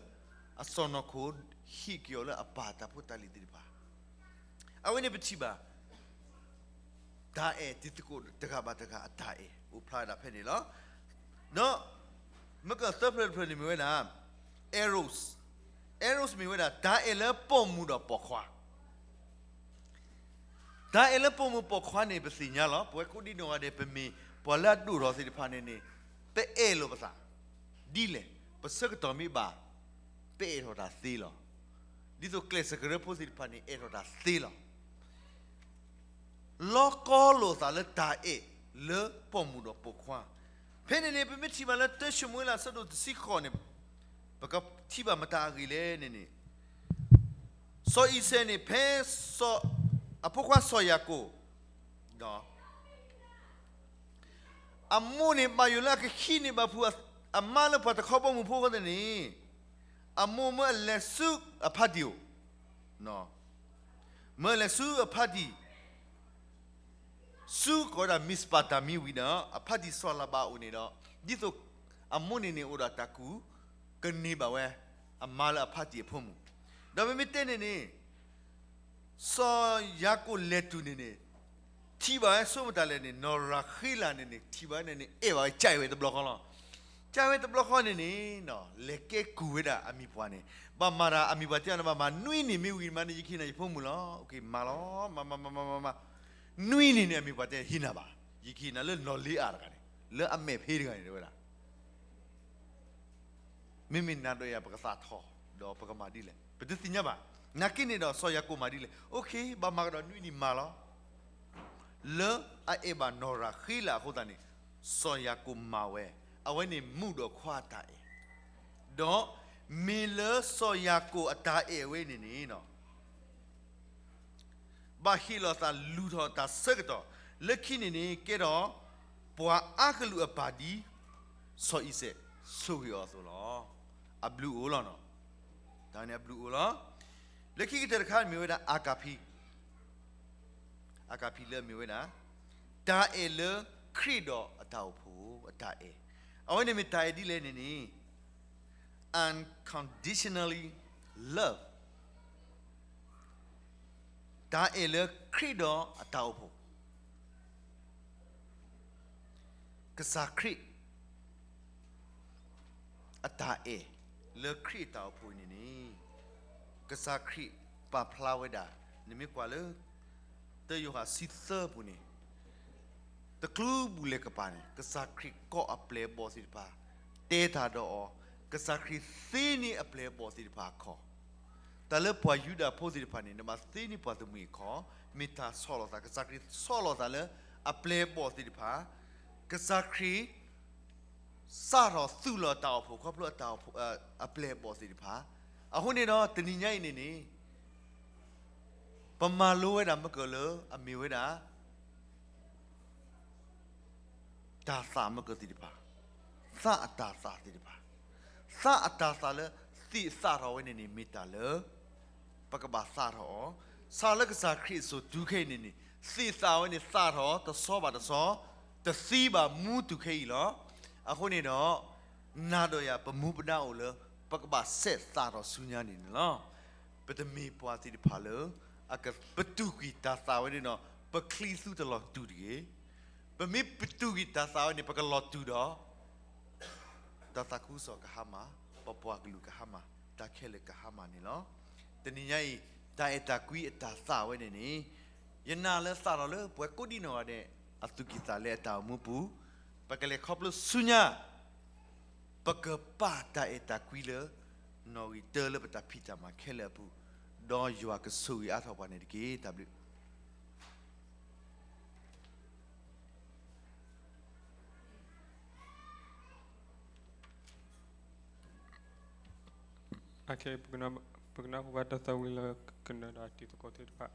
အစီၢ်နီၤခိၣ် ဟ့ၣ်က့ၤအီၤလၢအပၢ်တၢ်ဖိတၢ်လံၤသ့ၣ်တဖၣ် အဝဲန့ၣ်ပထံၣ်ဘၣ် တၢ်အဲၣ်တံၤသကိးတဂၤဘၣ်တဂၤအတၢ်အဲၣ်အိၣ်ဖျါဝဲဒၣ်ဖဲန့ၣ်လီၤ. ဒီး မ့ၢ်ကသၢဖျၢၣ်တဖျၢၣ်န့ၣ်မ့ၢ်ဝဲဒၣ် Eros, Eros မ့ၢ်ဝဲဒၣ် တၢ်အဲၣ်လၢပိာ်မုၣ်ဒီးပိာ်ခွါ. တၢ်အဲၣ်လၢပိာ်မုၣ်ပိာ်ခွါန့ၣ် ပသ့ၣ်ညါလီၤ. ပဝဲကိးဒံနီၢ်ဂၤဒဲး ပမ့ၢ်ပှၤလၢအဒိၣ်ထီၣ်သ့ၣ်တဖၣ်န့ၣ်န့ၣ် ပအဲၣ်လိာ်ပသး ဒ်လဲၣ်, ပဆၢကတီၢ်မ့ၢ်ဘၣ်, ပအဲၣ်ထီၣ်တၢ်သ့လီၤ. ဒ်သိးကျဲးစၢးကရၢဖိသ့ၣ်တဖၣ်န့ၣ် အဲၣ်ထီၣ်တၢ်သ့လီၤ. လီၤကီလိာ်သးလၢတၢ်အဲၣ်လၢပိာ်မုၣ်ဒီးပိာ်ခွါ, ဖဲန့ၣ်န့ၣ် ပမ့ၢ်ထံၣ်ဘၣ်လၢတၢၡမူၤအ့လးအဆၢဒိၣ်တဆံဃိးန့ၣ်, ပကထံၣ်ဘၣ်မတၤအဂ့ၢ်လဲၣ်န့ၣ်န့ၣ်, စီၤအံၤစဲးန့ၣ် ဖဲစီၤ, အဖိခွါစီၤယၤကိာ် အမိၢ်န့ၣ်ဘၣ်ယိၣ်လၢအကဟံးန့ၢ်ဘၣ်ဖုး အမါလၢပှၤတခီဘီမုၢ်ဖိအဃိသတးန့ၣ်, အမိၢ်မၢအလဲၤဆူအဖါတံၢ်အိၣ်, မၢအလဲၤဆူအဖါတံၢ်, ဆူကိးဝဲဒၣ် မ့းစပၤတၤမံဝံၤဒီး အဖါတံၢ်စီၤလၤဘၤအအိၣ်န့ၣ်ဒီး, ဒ်သိးအမိၢ်န့ၣ်န့ၣ်အိၣ်ဒီးတၢ်ကူၣ်ကန့ၢ်ဘၣ်ဝဲ အမါလၢအဖါတံၢ်အဖိမုၣ်, ဒီးပမ့ၢ်တဲန့ၣ်န့ၣ် စီၤယၤကိာ်လဲၤတုၤန့ၣ်န့ၣ်, ထံၣ်ဘၣ်ဝဲဆိကမိၣ်တၢ်လဲၣ်န့ၣ် နီၢ်ရၤဃ့လးန့ၣ်န့ၣ် ထံၣ်ဘၣ်ဝဲန့ၣ်န့ၣ် အဲၣ်ဘၣ်ဝဲ ကၢ်ဝဲတဘျီဃီလီၤ. ကၢ်ဝဲတဘျီဃီန့ၣ်န့ၣ်, လဲၤကဲကုၢ်ဝဲဒၣ်အမံၤပှၢ်န့ၣ်, ဘၣ်မၤတၢ်အမံၤပှၢ်တဲအီၤန့ၣ် ဘၣ်မၤနွံနံၣ်မ့ၢ်ဝံၤမးန့ၣ် ယကဟ့ၣ်နၤယဖိမုၣ်လီၤ. မၤလီၤ, မၤမၤမၤမၤမၤမၤ, နွံနံၣ်န့ၣ် အမံၤပှၢ်တဲဟ့ၣ်နၤဘၣ်, ယကဟ့ၣ်နၤလၢနီၢ်လ့အၤတဂၤန့ၣ်, လၢအမဲာ်ဖ့တဂၤန့ၣ် တဲဝဲဒၣ် မ့မ့ၢ်နၤဒီးယၤ ပကသးထီၣ်, ဒီးပကမၤဒ်လဲၣ် ပတသ့ၣ်ညါဘၣ်. နာ်က့န့ၣ်ဒီး စီၤယၤကိာ်မၤဒ်လဲၣ်, အိၣ်ခ့ ဘၣ်မၤကဒီးနွံနံၣ်မၤလီၤ. လၢအအဲၣ်ဘၣ်နီၢ်ရၤဃ့လးအဃိသတးန့ၣ်, စီၤယၤကိာ်မၤဝဲ, အဝဲန့ၣ်မုာ်ဒီးခွါအတၢ်အဲၣ်, ဒီးမ့ၢ်လၢစီၤယၤကိာ်အတၢ်အဲၣ်ဝဲန့ၣ်န့ၣ် ဘၣ်ဟ့ၣ်လီၤသးလူၤထီၣ်တၢ်ဆၢကတီၢ်, လၢခံန့ၣ်န့ၣ် ကဲထီၣ်ပှၤအါကလုာ်အပၢ်ဒ်စီၤအံၤစဲးဆိၣ်ဂ့ၤအီၤအသိးလီၤ. အဘျုးအိၣ်လီၤနီၤ, တၢ်န့ၣ်အဘျုးအိၣ်လီၤ. လၢခံကတၢၢ်တခါမ့ၢ်ဝဲဒၣ် အၤကၤဖံ, အၤကၤဖံလၢအမ့ၢ်ဝဲဒၣ် တၢ်အဲၣ်လၢခရံာ်ဒီးအတၢ်အိၣ်ဖှိၣ်အတၢ်အဲၣ်, အဝဲန့ၣ်မ့ၢ်တၢ်အဲၣ်ဒ်လဲၣ်န့ၣ်န့ၣ် unconditionally love, တၢ်အဲၣ်လၢခရံာ်ဒီးအတၢ်အိၣ်ဖှိၣ်, ကစၢ်ခရံာ်အတၢ်အဲၣ်လၢခရံာ်အတၢ်အိၣ်ဖှိၣ်န့ၣ်န့ၣ်, ကစၢ်ခရံာ်ပာ်ဖျါဝဲဒၣ်, နမ့ၢ်ကွၢ်လၢ တၢယိၤဟၣ်ဆံသၢပူၤန့ၣ်, တချုးပူၤလဲၤကပၤန့ၣ် ကစၢ်ခရံာ်ကိးအပျဲၢ်အဘီၣ်သ့ၣ်တဖၣ်, တဲတၢ်ဒီးအီၤ, ကစၢ်ခရံာ်သ့န့ၢ်အပျဲၢ်အဘီၣ်သ့ၣ်တဖၣ်အခီၣ်, တၢ်လၢပှၤယူဒၤဖိသ့ၣ်တဖၣ်န့ၣ် နဘၣ်သ့န့ၢ်ပှၤတမှံၤအခီၣ်, မ့ၢ်တၢ်ဆီၣ်လီၤသး, ကစၢ်ခရံာ်ဆီၣ်လီၤသးလၢအပျဲၢ်အဘီၣ်သ့ၣ်တဖၣ်, ကစၢ်ခရံာ် စးထီၣ်သူၣ်လီၤတၢ်အိၣ်ဖှိၣ်ခီဖျိအတၢ်အိၣ်ဖှိၣ်, အပျဲၢ်အဘီၣ်သ့ၣ်တဖၣ်, အဃိန့ၣ်ဒီးတနံၤညါအံၤန့ၣ်န့ၣ် ပမၤလိဝဲဒၣ်မ့ၢ်ကၢၢ်လၢအမ့ၢ်ဝဲဒၣ် တၢ်သၣ်မ့ၢ်ကၢၢ်သ့ၣ်တဖၣ်, သးအတၢ်သၣ်သ့ၣ်တဖၣ်, သးအတၢ်သၣ်လၢသ့ၣ်သၣ်ထီၣ်ဝဲန့ၣ်န့ၣ် မ့ၢ်တၢ်လၢ ပကဘၣ်သၣ်ထီၣ်အီၤ, စးလၢကစၢ်ခရံာ်အစိၤတုၤခဲအံၤန့ၣ်န့ၣ် သ့ၣ်သၣ်ဝဲန့ၣ် သၣ်ထီၣ်တဆီဘၣ်တဆီ, တသံဘၣ်မူတုၤခဲအံၤလီၤ. အဃိန့ၣ်ဒီး နၤဒီးယၤပမူပဒါအိၣ်လၢ ပကဘၣ်စဲးသၣ်ထီၣ်ဆူညါန့ၣ်န့ၣ်လီၤ. ပတမ့ၢ်ပှၤသ့ၣ်တဖၣ်လၢ ပတူၢ်ကွံာ်တၢ်သၣ်ဝဲန့ၣ်ဒီး ပချံသူတလီၤတူာ်တဂ့ၤ. ပမ့ၢ်ပတူၢ်ကွံာ်တၢ်သၣ်ဝဲန့ၣ် ပကလီၤတူာ်ဒီး တၢ်သးခုကစီၣ်ကဟါမၢ်, ပပှၤကလုာ်ကဟါမၢ်, တၢ်ခဲလၢာ်ကဟါမၢ်န့ၣ်လီၤ. တနံၤညါအံၤ တၢ်အဲၣ်တၢ်ကွံအတၢ်သၣ်ဝဲန့ၣ်န့ၣ် ယနာ်လၢသၣ်ထီၣ်လၢပှၤကိးဒံနီၢ်ဂၤဒဲး အသူၣ်ကံၢ်သးလဲအတၢ်အိၣ်မူပူၤ, ပကလဲၤခီဖျိဆူညါ ပကပာ်တၢ်အဲၣ်တၢ်ကွံလၢ နီၣ်ဂံၢ်တၢလၢပတၢ်ဖံးတၢ်မၤခဲလၢာ်အပူၤ, ဒီးယွၤကဆိၣ်ဂ့ၤအါထီၣ်ပှၤန့ၣ်တက့ၢ်. တၢ်ဘျုး အခဲ ပကနၢ်ဟူဘၣ်တၢ်သးဝံၣ်လၢကနၢၤဒီးတံၤသကိးသ့ၣ်တဖၣ်.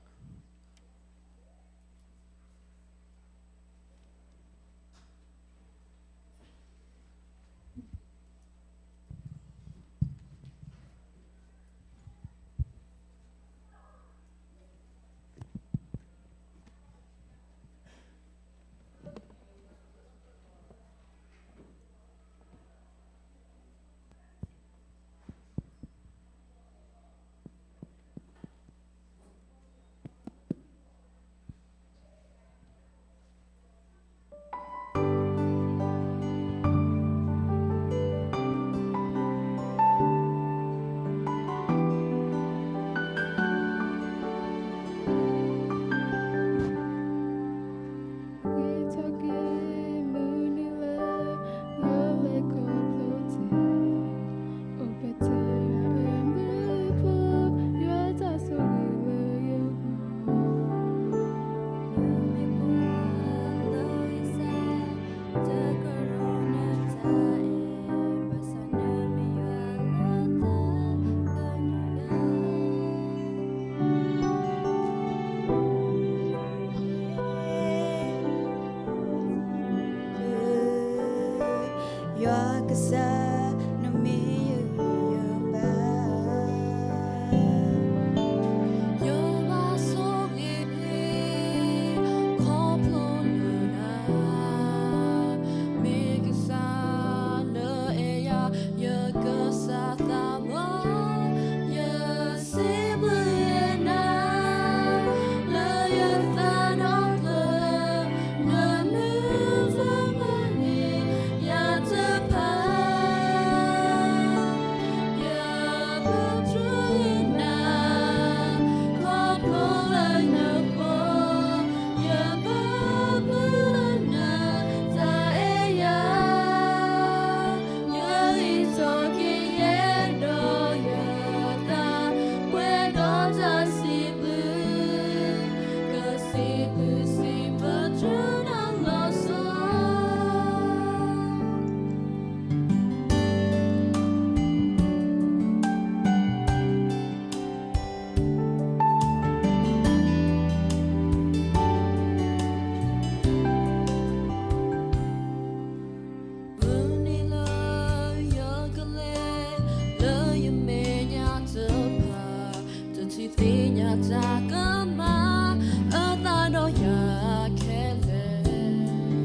ညါတၢ်ကမၤအသးဒီးယၤခဲလၢာ်,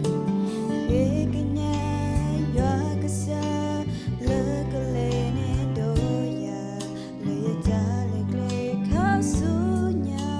ယကညးယွၤကစၢ် လၢကလဲၤန့ၢ်ဒီးယၤ လၢယတၢ်လဲၤကျဲခါဆူညါ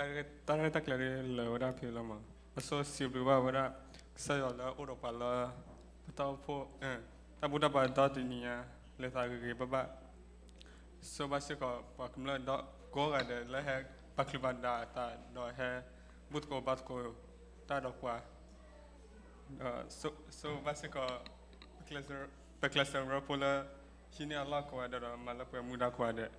အဂီၢ်.တၢ်ရဲၣ်တၢ်ကျဲၤလၢဝဲဒၣ်ဖဲလီၤမး, အဆိစံးဘျုးဘၣ်ဝဲဒၣ် ကစၢ်ယွၤလၢအအိၣ်ဒီးပှၤလၢ ပတၢ်အိၣ်ဖှိၣ် တၢ်ဘူၣ်တၢ်ဘါဒီတနံၤညါ လၢသးဂ့ၤဂ့ၤဘၣ်ဘၣ်, ဆိဘၣ်စ့ၢ်ကီးပှၤကမျၢၢ်ဒီးကိးဂၤဒဲးလၢဟဲပာ်ချုးပာ်ဒၣ်အသးဒီးဟဲ ဘူၣ်သကိးဘါသကိးတၢ်ဒီးပှၤ, ဒီးဆိဘၣ်စ့ၢ်ကီး ပကျဲးစၢးဖိလၢ ဟံးန့ၢ်အလီၢ်ကိးဂၤဒဲးဒီးမၤလၢပှဲၤမူဒါကိးဂၤဒဲး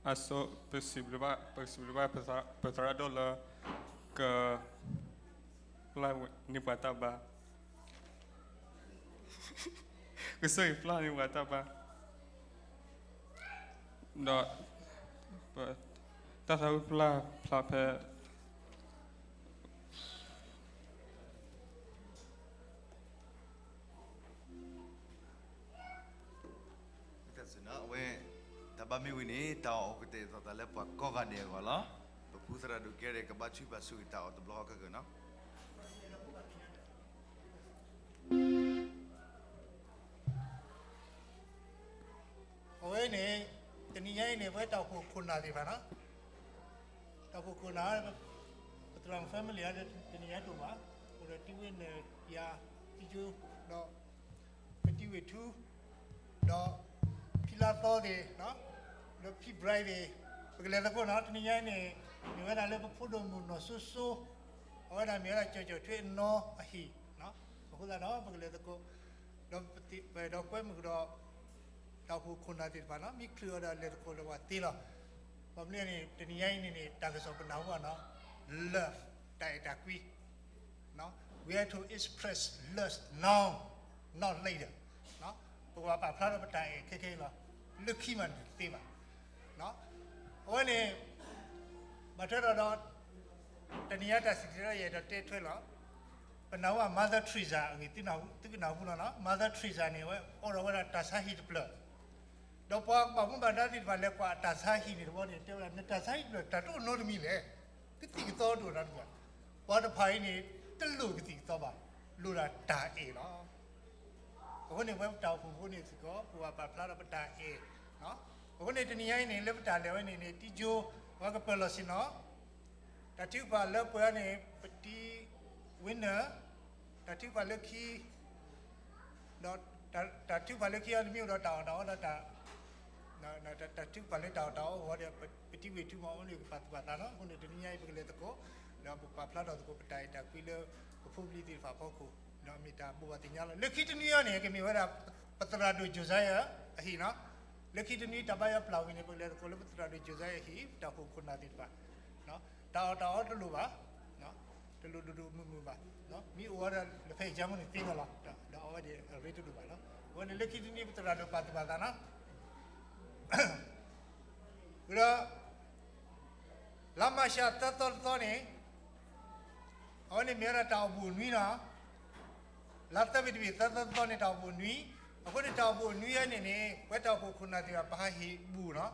အဆိ ပစံးဘျုးဘၣ် ပစံးဘျုးဘၣ်ပသရၣ်ဒိၣ်လၢ က ပျၢ်န့ၢ်ပှၤတၢ်ဘါ, ကစၢ်ယွၤပျၢ်န့ၢ်ပှၤတၢ်ဘါ ဒီး တၢ်သးဝံၣ်ပျၢ်ဖျါဖဲ အဝဲ တၢ်ဘါမ့ၢ်ဝံၤန့ၣ် တၢ်အီၣ်ကတဲာ်သီသးလၢပှၤကိးဂၤဒဲးအဂီၢ်လီၤ. ပဖုသရၣ်ဒိၣ်ကဲရဲၣ် ကဘါထုကဖၣ်ဆိၣ်ဂ့ၤတၢ်အီၣ်တဘျီဃီခဲကၢနီၤ. အဝဲန့ၣ် တနံၤညါအံၤန့ၣ် ပဝဲတၢ်အိၣ်ဖှိၣ်ခိၣ်နၢ်သ့ၣ်တဖၣ်နီၤ, တၢ်အိၣ်ဖှိၣ်ခိၣ်နၢ် ပသရၣ်မုၣ် family တနံၤညါတအိၣ်ဘၣ်, အိၣ်ဒီးတံၤဝ့ၢ်နၢၤယၤ တံၤကၠူ ဒီး ပတံၤဝ့ၢ်ထူ ဒီး ဖံလါသီသ့ၣ် ဒီးဖံဘြဲသ့ၣ် ပကလဲၤသကိးနီၤ. တနံၤညါအံၤန့ၣ် မ့ၢ်ဝဲဒၣ်လၢပဖိဒိၣ်မုၣ်နီၢ်စိစိ အဝဲဒၣ်မ့ၢ်ဝဲဒၣ်ကၠီၣ်ကၠီၣ်ထွဲအနီၢ်အဟံၣ်, အဃိသတးဒီး ပကလဲၤသကိး ဒီးပသ့ၣ်ပဒီးကွဲမုာ်ကဒီး တၢ်အိၣ်ဖှိၣ်ခိၣ်နၢ်သ့ၣ်တဖၣ်နီၤ, မ့ၢ်ချုးအီၤဒီးလဲၤသကိးလၢပှၤသ့လီၤ. ဘၣ်မနုၤန့ၣ် တနံၤညါအံၤန့ၣ်န့ၣ် တၢ်ကစီၣ်ပနၢ်ဟူဘၣ်နီၤ, love တၢ်အဲၣ်တၢ်ကွံ We have to express love now, not later. ပကဘၣ်ပာ်ဖျါထီၣ်ပတၢ်အဲၣ်ခဲခဲအံၤလီၤ. လၢခံမးန့ၣ်တသ့ဘၣ်. အဝဲန့ၣ် ဘၣ်ထွဲဒီး တနံၤညါတၢ်စံၣ်တဲၤတဲလီၤယအဲၣ်ဒိးတဲထွဲလီၤ. ပနၢ်ဟူဘၣ် Mother Teresa အဂ့ၢ် သုကနၢ်ဟူလီၤနီၤ. Mother Teresa န့ၣ် အဝဲအိၣ်ဒီးဝဲဒၣ်တၢ်ဆါဟံၣ်တဖျၢၣ် ဒီးပှၤဘၣ်မူဘၣ်ဒါသ့ၣ်တဖၣ်လဲၤကွၢ်အတၢ်ဆါဟံၣ်န့ၣ်တဘျီန့ၣ် တဲဝဲဒၣ် နတၢ်ဆါဟံၣ်တဖျၢၣ် တၢ်တအိၣ်နီတမံၤလဲၣ်. ကသံၣ်ကသီတအိၣ်နီတမံၤဘၣ်. ပှၤတဖၣ်အံၤန့ၣ် တလိၣ်ကသံၣ်ကသီဘၣ်, လိၣ်ဒၣ်တၢ်အဲၣ်လီၤ. အဃိန့ၣ် ပဝဲပတၢ်အိၣ်ဖှိၣ်ဖိန့ၣ်စ့ၢ်ကီး ပဘၣ်ပာ်ဖျါဒီးပတၢ်အဲၣ်. အဃိန့ၣ် တနံၤညါအံၤန့ၣ် လၢပတၢ်လဲၤဝဲန့ၣ်န့ၣ် တံကၠိ ပဝဲကပၢၢ်လီၤဆ့ၣ်နီၤ တၢ်ထုကဖၣ်လၢပှဲၤန့ၣ် ပတံဝ့နၢၣ်, တၢ်ထုကဖၣ်လၢခံ ဒီး တၢ်ထုကဖၣ်လၢခံအံၤန့ၣ် မ့ၢ်အိၣ်ဒီးတၢ်အီၣ်တၢ်အီဒီးတၢ် တၢ်ထုကဖၣ်လၢတၢ်အီၣ်တၢ်အီအဂီၢ်ဒီး ပတံဝ့ၢ်ထူမး အဝဲန့ၣ်ကပာ်သူၣ်ပာ်သးလီၤ. အဃိန့ၣ် တနံၤညါအံၤ ပကလဲၤသကိး ဒီးပကပာ်ဖျါထီၣ်သကိးပတၢ်အဲၣ်တၢ်ကွံလၢ ပဖိပလံၤသ့ၣ်တဖၣ်အဖီခိၣ် ဒီးမ့ၢ်တၢ်ဘိးဘၣ်သ့ၣ်ညါလီၤ. လၢခံတနွံအံၤန့ၣ် ကမ့ၢ်ဝဲဒၣ် ပသရၣ်ဒိၣ် Josiah အဟံၣ်နီၤ. လၢခံတနွံတၢ်ဘါယွၤပျၢ်ဝံၤန့ၣ် ပကလဲၤသကိးလၢပသရၣ်ဒိၣ် Josiah အဟံၣ် ပတၢ်အိၣ်ဖှိၣ်ခိၣ်နၢ်သ့ၣ်တဖၣ် တၢ်အီၣ်တၢ်အီတလိၣ်ဘၣ်, တလိၣ်ဒိၣ်ဒိၣ်မုၢ်မုၢ်ဘၣ်, မ့ၢ်အိၣ်ဝဲဒၣ်လၢဖဲအံၤကမူန့ၣ်သ့ဝဲလီၤ, ဒီးအဝဲဒၣ်အရ့တလိၣ်ဘၣ်လီၤ. အဝဲန့ၣ်လၢခံတနွံပသရၣ်ဒိၣ်ပာ်သူၣ်ပာ်သးနီၤ, ဒီး လါမၢ်ၡးသၢသီတသီန့ၣ် အဝဲန့ၣ်မ့ၢ်ဝဲဒၣ်တၢ်အိၣ်ဘူးနွံနီၤ, လါသၢဘ့ၣ်တဘ့ၣ်သၢသီတသီန့ၣ် တၢ်အိၣ်ဘူးနွံ, အဃိန့ၣ်တၢ်အိၣ်ဘူးနွံအံၤန့ၣ်န့ၣ် ပဝဲတၢ်အိၣ်ဖှိၣ်ခိၣ်နၢ်သ့ၣ်တဖၣ် ပဟးဟ့ၣ်ဘူးနီၤ,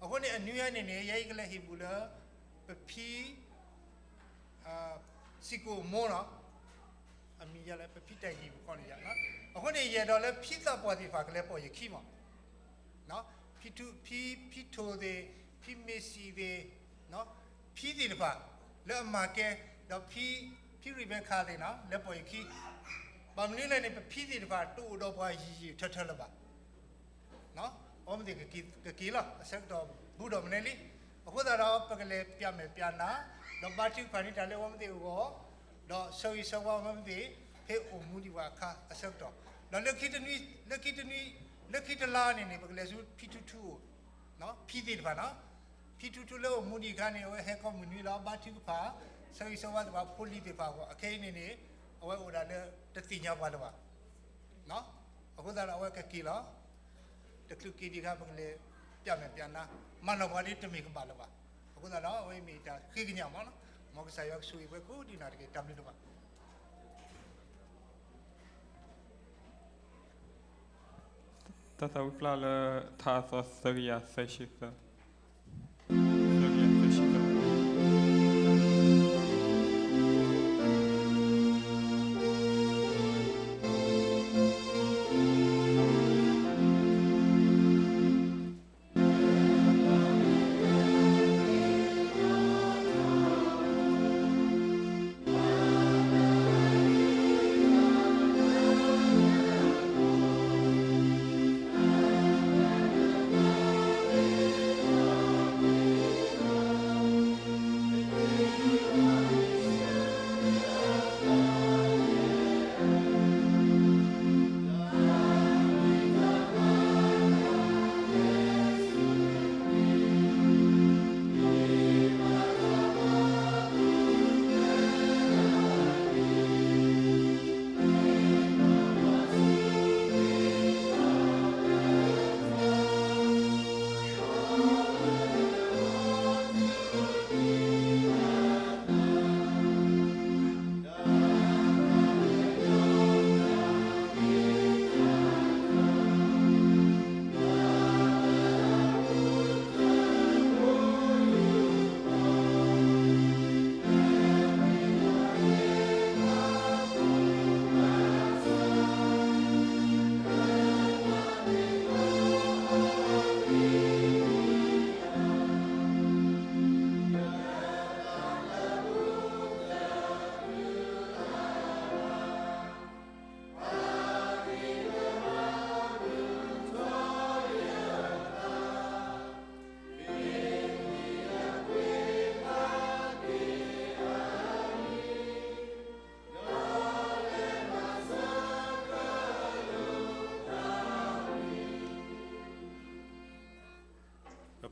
အဃိန့ၣ်အနွံအံၤန့ၣ်န့ၣ် ယဲအံၤကလဲၤဟ့ၣ်ဘူးလၢ ပဖံ စံၣ်ကိၣ်အမိၢ်နီၤ, အမံၤယၤလၢပဖံတၢ်ယံၤပခီန့ၣ်ယၤ, အဃိန့ၣ် ယအဲၣ်ဒိးလၢဖံသးပှၢ်သ့ၣ်တဖၣ်ကလဲၤပိာ်ယခံမး, ဖံထူ ဖံ ဖံထိၣ်သ့ၣ်, ဖံမ့ၢ်စံၣ်သ့ၣ်, ဖံသ့ၣ်တဖၣ် လၢအမၤကဲ, ဒီးဖံ ဖံရံၣ်ဘဲခးသ့ၣ်နီၤ လဲၤပိာ်ယခံ, ဘၣ်မနုၤလဲၣ်န့ၣ် ပဖံသ့ၣ်တဖၣ်တအိၣ်ဒီးပှၤယံာ်ယံာ်ထၢထၢလၢၤဘၣ် အဝဲသ့ၣ်ကက့ၤလီၤ အဆၢကတီၢ်ဘူးဒီးမနုၤလံ, အဃိသတးဒီး ပကလဲၤပျၢ်မဲာ်ပျၢ်နါ, ဒီးဘါထုကဖၣ်န့ၢ်တၢ်လၢအဝဲသ့ၣ်အဂီၢ်, ဒီးဆၢဂ့ၤဆၢဝါအဝဲသ့ၣ် ဖဲအိၣ်မူဒံးဝဲအခါအဆၢကတီၢ်, ဒီးလၢခံတနွံ, လၢခံတနွံ, လၢခံတလါန့ၣ်န့ၣ် ပကလဲၤဆူဖံထူထူအိၣ်, ဖံသ့ၣ်တဖၣ်နီၤ, ဖံထူထူလၢအိၣ်မူဒံးအခါန့ၣ် အဝဲဟဲခီမုၢ်နွံလီၤ ဘါထုကဖၣ်, ဆၢဂ့ၤဆၢဝါသ့ၣ်တဖၣ်ဖိလံၤသ့ၣ်တဖၣ်အဂီၢ်, အခဲအံၤန့ၣ်န့ၣ် အဝဲအိၣ်ဒၣ်လၢတသ့ၣ်ညါပှၤလၢၤဘၣ် အဃိသတးဒီးအဝဲကက့ၤလီၤ, တချုးက့ၤဒံးအခါ ပကလဲၤပျၢ်မဲာ်ပျၢ်နါ, မၤနီၣ်ပှၤဒ်တမ့ၢ်ကဘၣ်လၢၤဘၣ်, အဃိသတးဒီး အဝဲအံၤမ့ၢ်တၢ်ဃ့ကညးမးလီၤ, မ်ကစၢ်ယွၤကဆိၣ်ဂ့ၤပှၤကိးဒံးနီၢ်တက့ၢ် တၢ်ဘျုးဒိၣ်မး တၢ်သးဝံၣ်ဖျါလၢထါအသီသၢကယၤသၢဆံသၢ, သၢကယၤသၢဆံသၢ.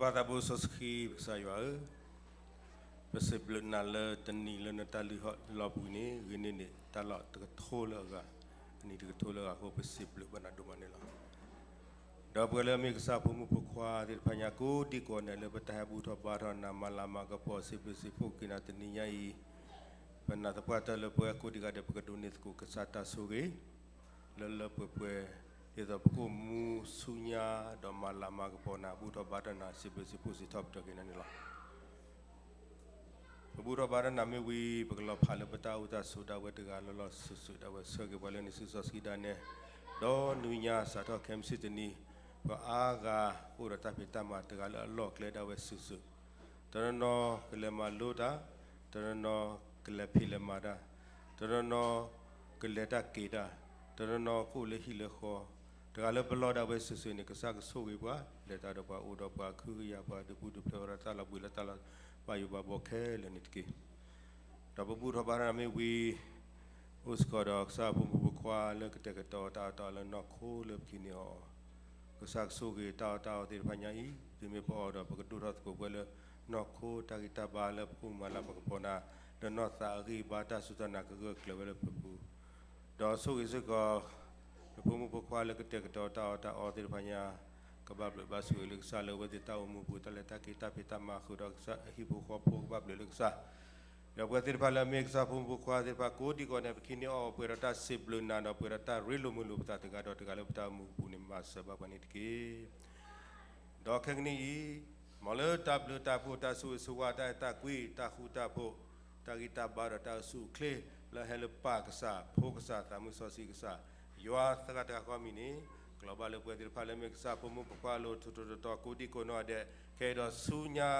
ပပၢ်သးဘိစီဆှံ ပကစၢ်ယွၤဧၢ, ပစံးဘျုးနၤလၢတနံၤလၢနတၢ်လုၢ်လီၢ်ပူၤန့ၣ် ဂ့ၤန့ၢ်န့ၣ် တၢ်လီၢ်တကထိလၢအဂၤ, အနံၣ်တကထိလၢအဂၤအဃိ ပစံးဘျုးဘၣ်နၤဒိၣ်မးန့ၣ်လီၤ. ဒီးပှၤလၢအမ့ၢ်ကစၢ်ဖိမုၣ်ဖိခွါသ့ၣ်တဖၣ်ညါကိးဒံကိးဂၤဒဲး လၢပတၢ်ဟဲဘူၣ်ထီၣ်ဘါထီၣ်နၤ မၤလၤမၤကပီၤ စံးဘျုးစံးဖှိၣ်က့ၤနၤတနံၤညါအံၤ, ပနာ်သပှၢ်တၢၢ်လၢပဝဲကိးဒံကိးဂၤဒဲး ပကဒိးန့ၢ်သကိးကစၢ်တၢ်ဆိၣ်ဂ့ၤ လၢလၢပှဲၤပှဲၤ, ဒ်သိးပကအိၣ်မူဆူညါ ဒီးမၤလၤမၤကပီၤနၤ ဘူၣ်ထီၣ်ဘါထီၣ်နၤ စံးဘျုးစံးဖှိၣ်စံးထီၣ်ပတြၢၤက့ၤနၤန့ၣ်လီၤ. ပဘူၣ်ထီၣ်ဘါတၢ်နၤမ့ၢ်ဝံၤ ပကလီၤဖးလၢပတၢ်အိၣ်တၢ်ဆိးဒၣ်ဝဲတဂၤလၢ်လၢ်ဆူၣ်ဆူၣ်ဒၣ်ဝဲ ဆှၢက့ၤပှၤလၢနစုစီဆှံဒၣ်နဲ, ဒီးနွံညါစးထီၣ်ခဲမုၢ်ဆ့ၣ်တနံၤ ပှၤအါဂၤအိၣ်ဒီးတၢ်ဖံးတၢ်မၤတဂၤလၢအလီၢ်အကျဲဒၣ်ဝဲဆူၣ်ဆူၣ်, တနီၤနီၤကလဲၤမၤလိတၢ်, တနီၤနီၤကလဲၤဖံးလဲၤမၤတၢ်, တနီၤနီၤ ကလဲၤတၢ်က့ၤတၢ်, တနီၤနီၤကအိၣ်လၢဟံၣ်လၢဃီ, တဂၤလၢ်လၢ်ဒၣ်ဝဲဆူၣ်ဆူၣ်န့ၣ် ကစၢ်ကဆိၣ်ဂ့ၤပှၤ, လဲၤတၢ်ဒီးပှၤ အိၣ်ဒီးပှၤ ခုကယာ်ပှၤ ဒုးပူၤဒုးဖျဲးဝဲဒၣ် တၢ်လီၤဘှံးလၢတၢ်လီၤဘၣ်ယိၣ်ဘၣ်ဘှီခဲလၢာ်န့ၣ်တက့ၢ်. ဒီးပဘူၣ်ထီၣ်ဘါတၢ်နၤမ့ၢ်ဝံၤ အိၣ်စ့ၢ်ကီးဒီးကစၢ်ဖိမုၣ်ဖိခွါလၢကတဲာ်ကတီၤတၢ်အီၣ်တၢ်အီလၢနီၢ်ခိလၢပကဟံးန့ၢ်အီၤအီၤ, ကစၢ်ကဆိၣ်ဂ့ၤတၢ်အီၣ်တၢ်အီသ့ၣ်တဖၣ်ညါအံၤ တုၤမ့ၢ်ပအီၣ်ဒီး ပကဒိၣ်ထီၣ်သကိးပှဲၤလၢနီၢ်ခိတၢ်ဂံၢ်တၢ်ဘါလၢပအိၣ်မၤလၤပကပီၤနၤ လၢနီၢ်သးအဂံၢ်အဘါ တၢ်စူၢ်တၢ်နာ်ကဂၢၢ်ကျၢၤဝဲလၢပပူၤ, ဒီးဆိၣ်ဂ့ၤစ့ၢ်ကီး နဖိမုၣ်ဖိခွါလၢကတဲာ်ကတီၤတၢ်အီၣ်တၢ်အီသ့ၣ်တဖၣ်ညါ ကဘၣ်ဘျုးဘၣ်ဆိၣ်ဂ့ၤလၢကစၢ် လၢအဝဲသ့ၣ်တၢ်အိၣ်မူပူၤ တၢ်လဲၤတၢ်က့ၤတၢ်ဖံးတၢ်မၤဃုာ်ဒီးကစၢ် အဟံၣ်ဖိဃီဖိကဘၣ်ဘျုးလၢကစၢ်, ဒီးပဝဲသ့ၣ်တဖၣ်လၢအမ့ၢ်ကစၢ်ဖိမုၣ်ဖိခွါသ့ၣ်တဖၣ်ကိးဒံကိးဂၤန့ၣ် ပကဟံးန့ၢ်အီၣ်အီၤပှဲၤဒီးတၢ်စံးဘျုးနၤဒီးပှဲၤဒီးတၢ်ရ့လိာ်မုာ်လိာ်ပသးတဂၤဒီးတဂၤလၢပတၢ်အိၣ်မူပူၤန့ၣ် မၤစၢၤဘၣ်ပှၤန့ၣ်တက့ၢ်. ဒီးခဲကနံၣ်အံၤ မ်လၢတၢ်ဘျုးတၢ်ဖှိၣ် တၢ်ဆိၣ်ဂ့ၤဆိၣ်ဝါ တၢ်အဲၣ်တၢ်ကွံ တၢ်ဃူတၢ်ဖိး တၢ်ဂံၢ်တၢ်ဘါဒီးတၢ်အိၣ်ဆူၣ်အိၣ်ချ့ လၢအဟဲလၢပၢ်ကစၢ် ဖိကစၢ် သးမုၢ်စီဆှံကစၢ် ယွၤသရၣ်တဂၤဃီအမံၤန့ၣ် ကလီၤဘၣ်လၢပဝဲသ့ၣ်တဖၣ်လၢအမ့ၢ်ကစၢ်ဖိမုၣ်ဖိခွါအလိၤ ထူးထူးတီၤတီၤ ကိးဒံကိးနီၢ်ဂၤဒဲး ခဲအံၤဒီးဆူညါ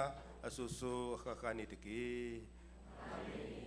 အစိၤစိၤအဃၣ်ဃၣ်န့ၣ်တက့ၢ်. အၤမ့ၣ်.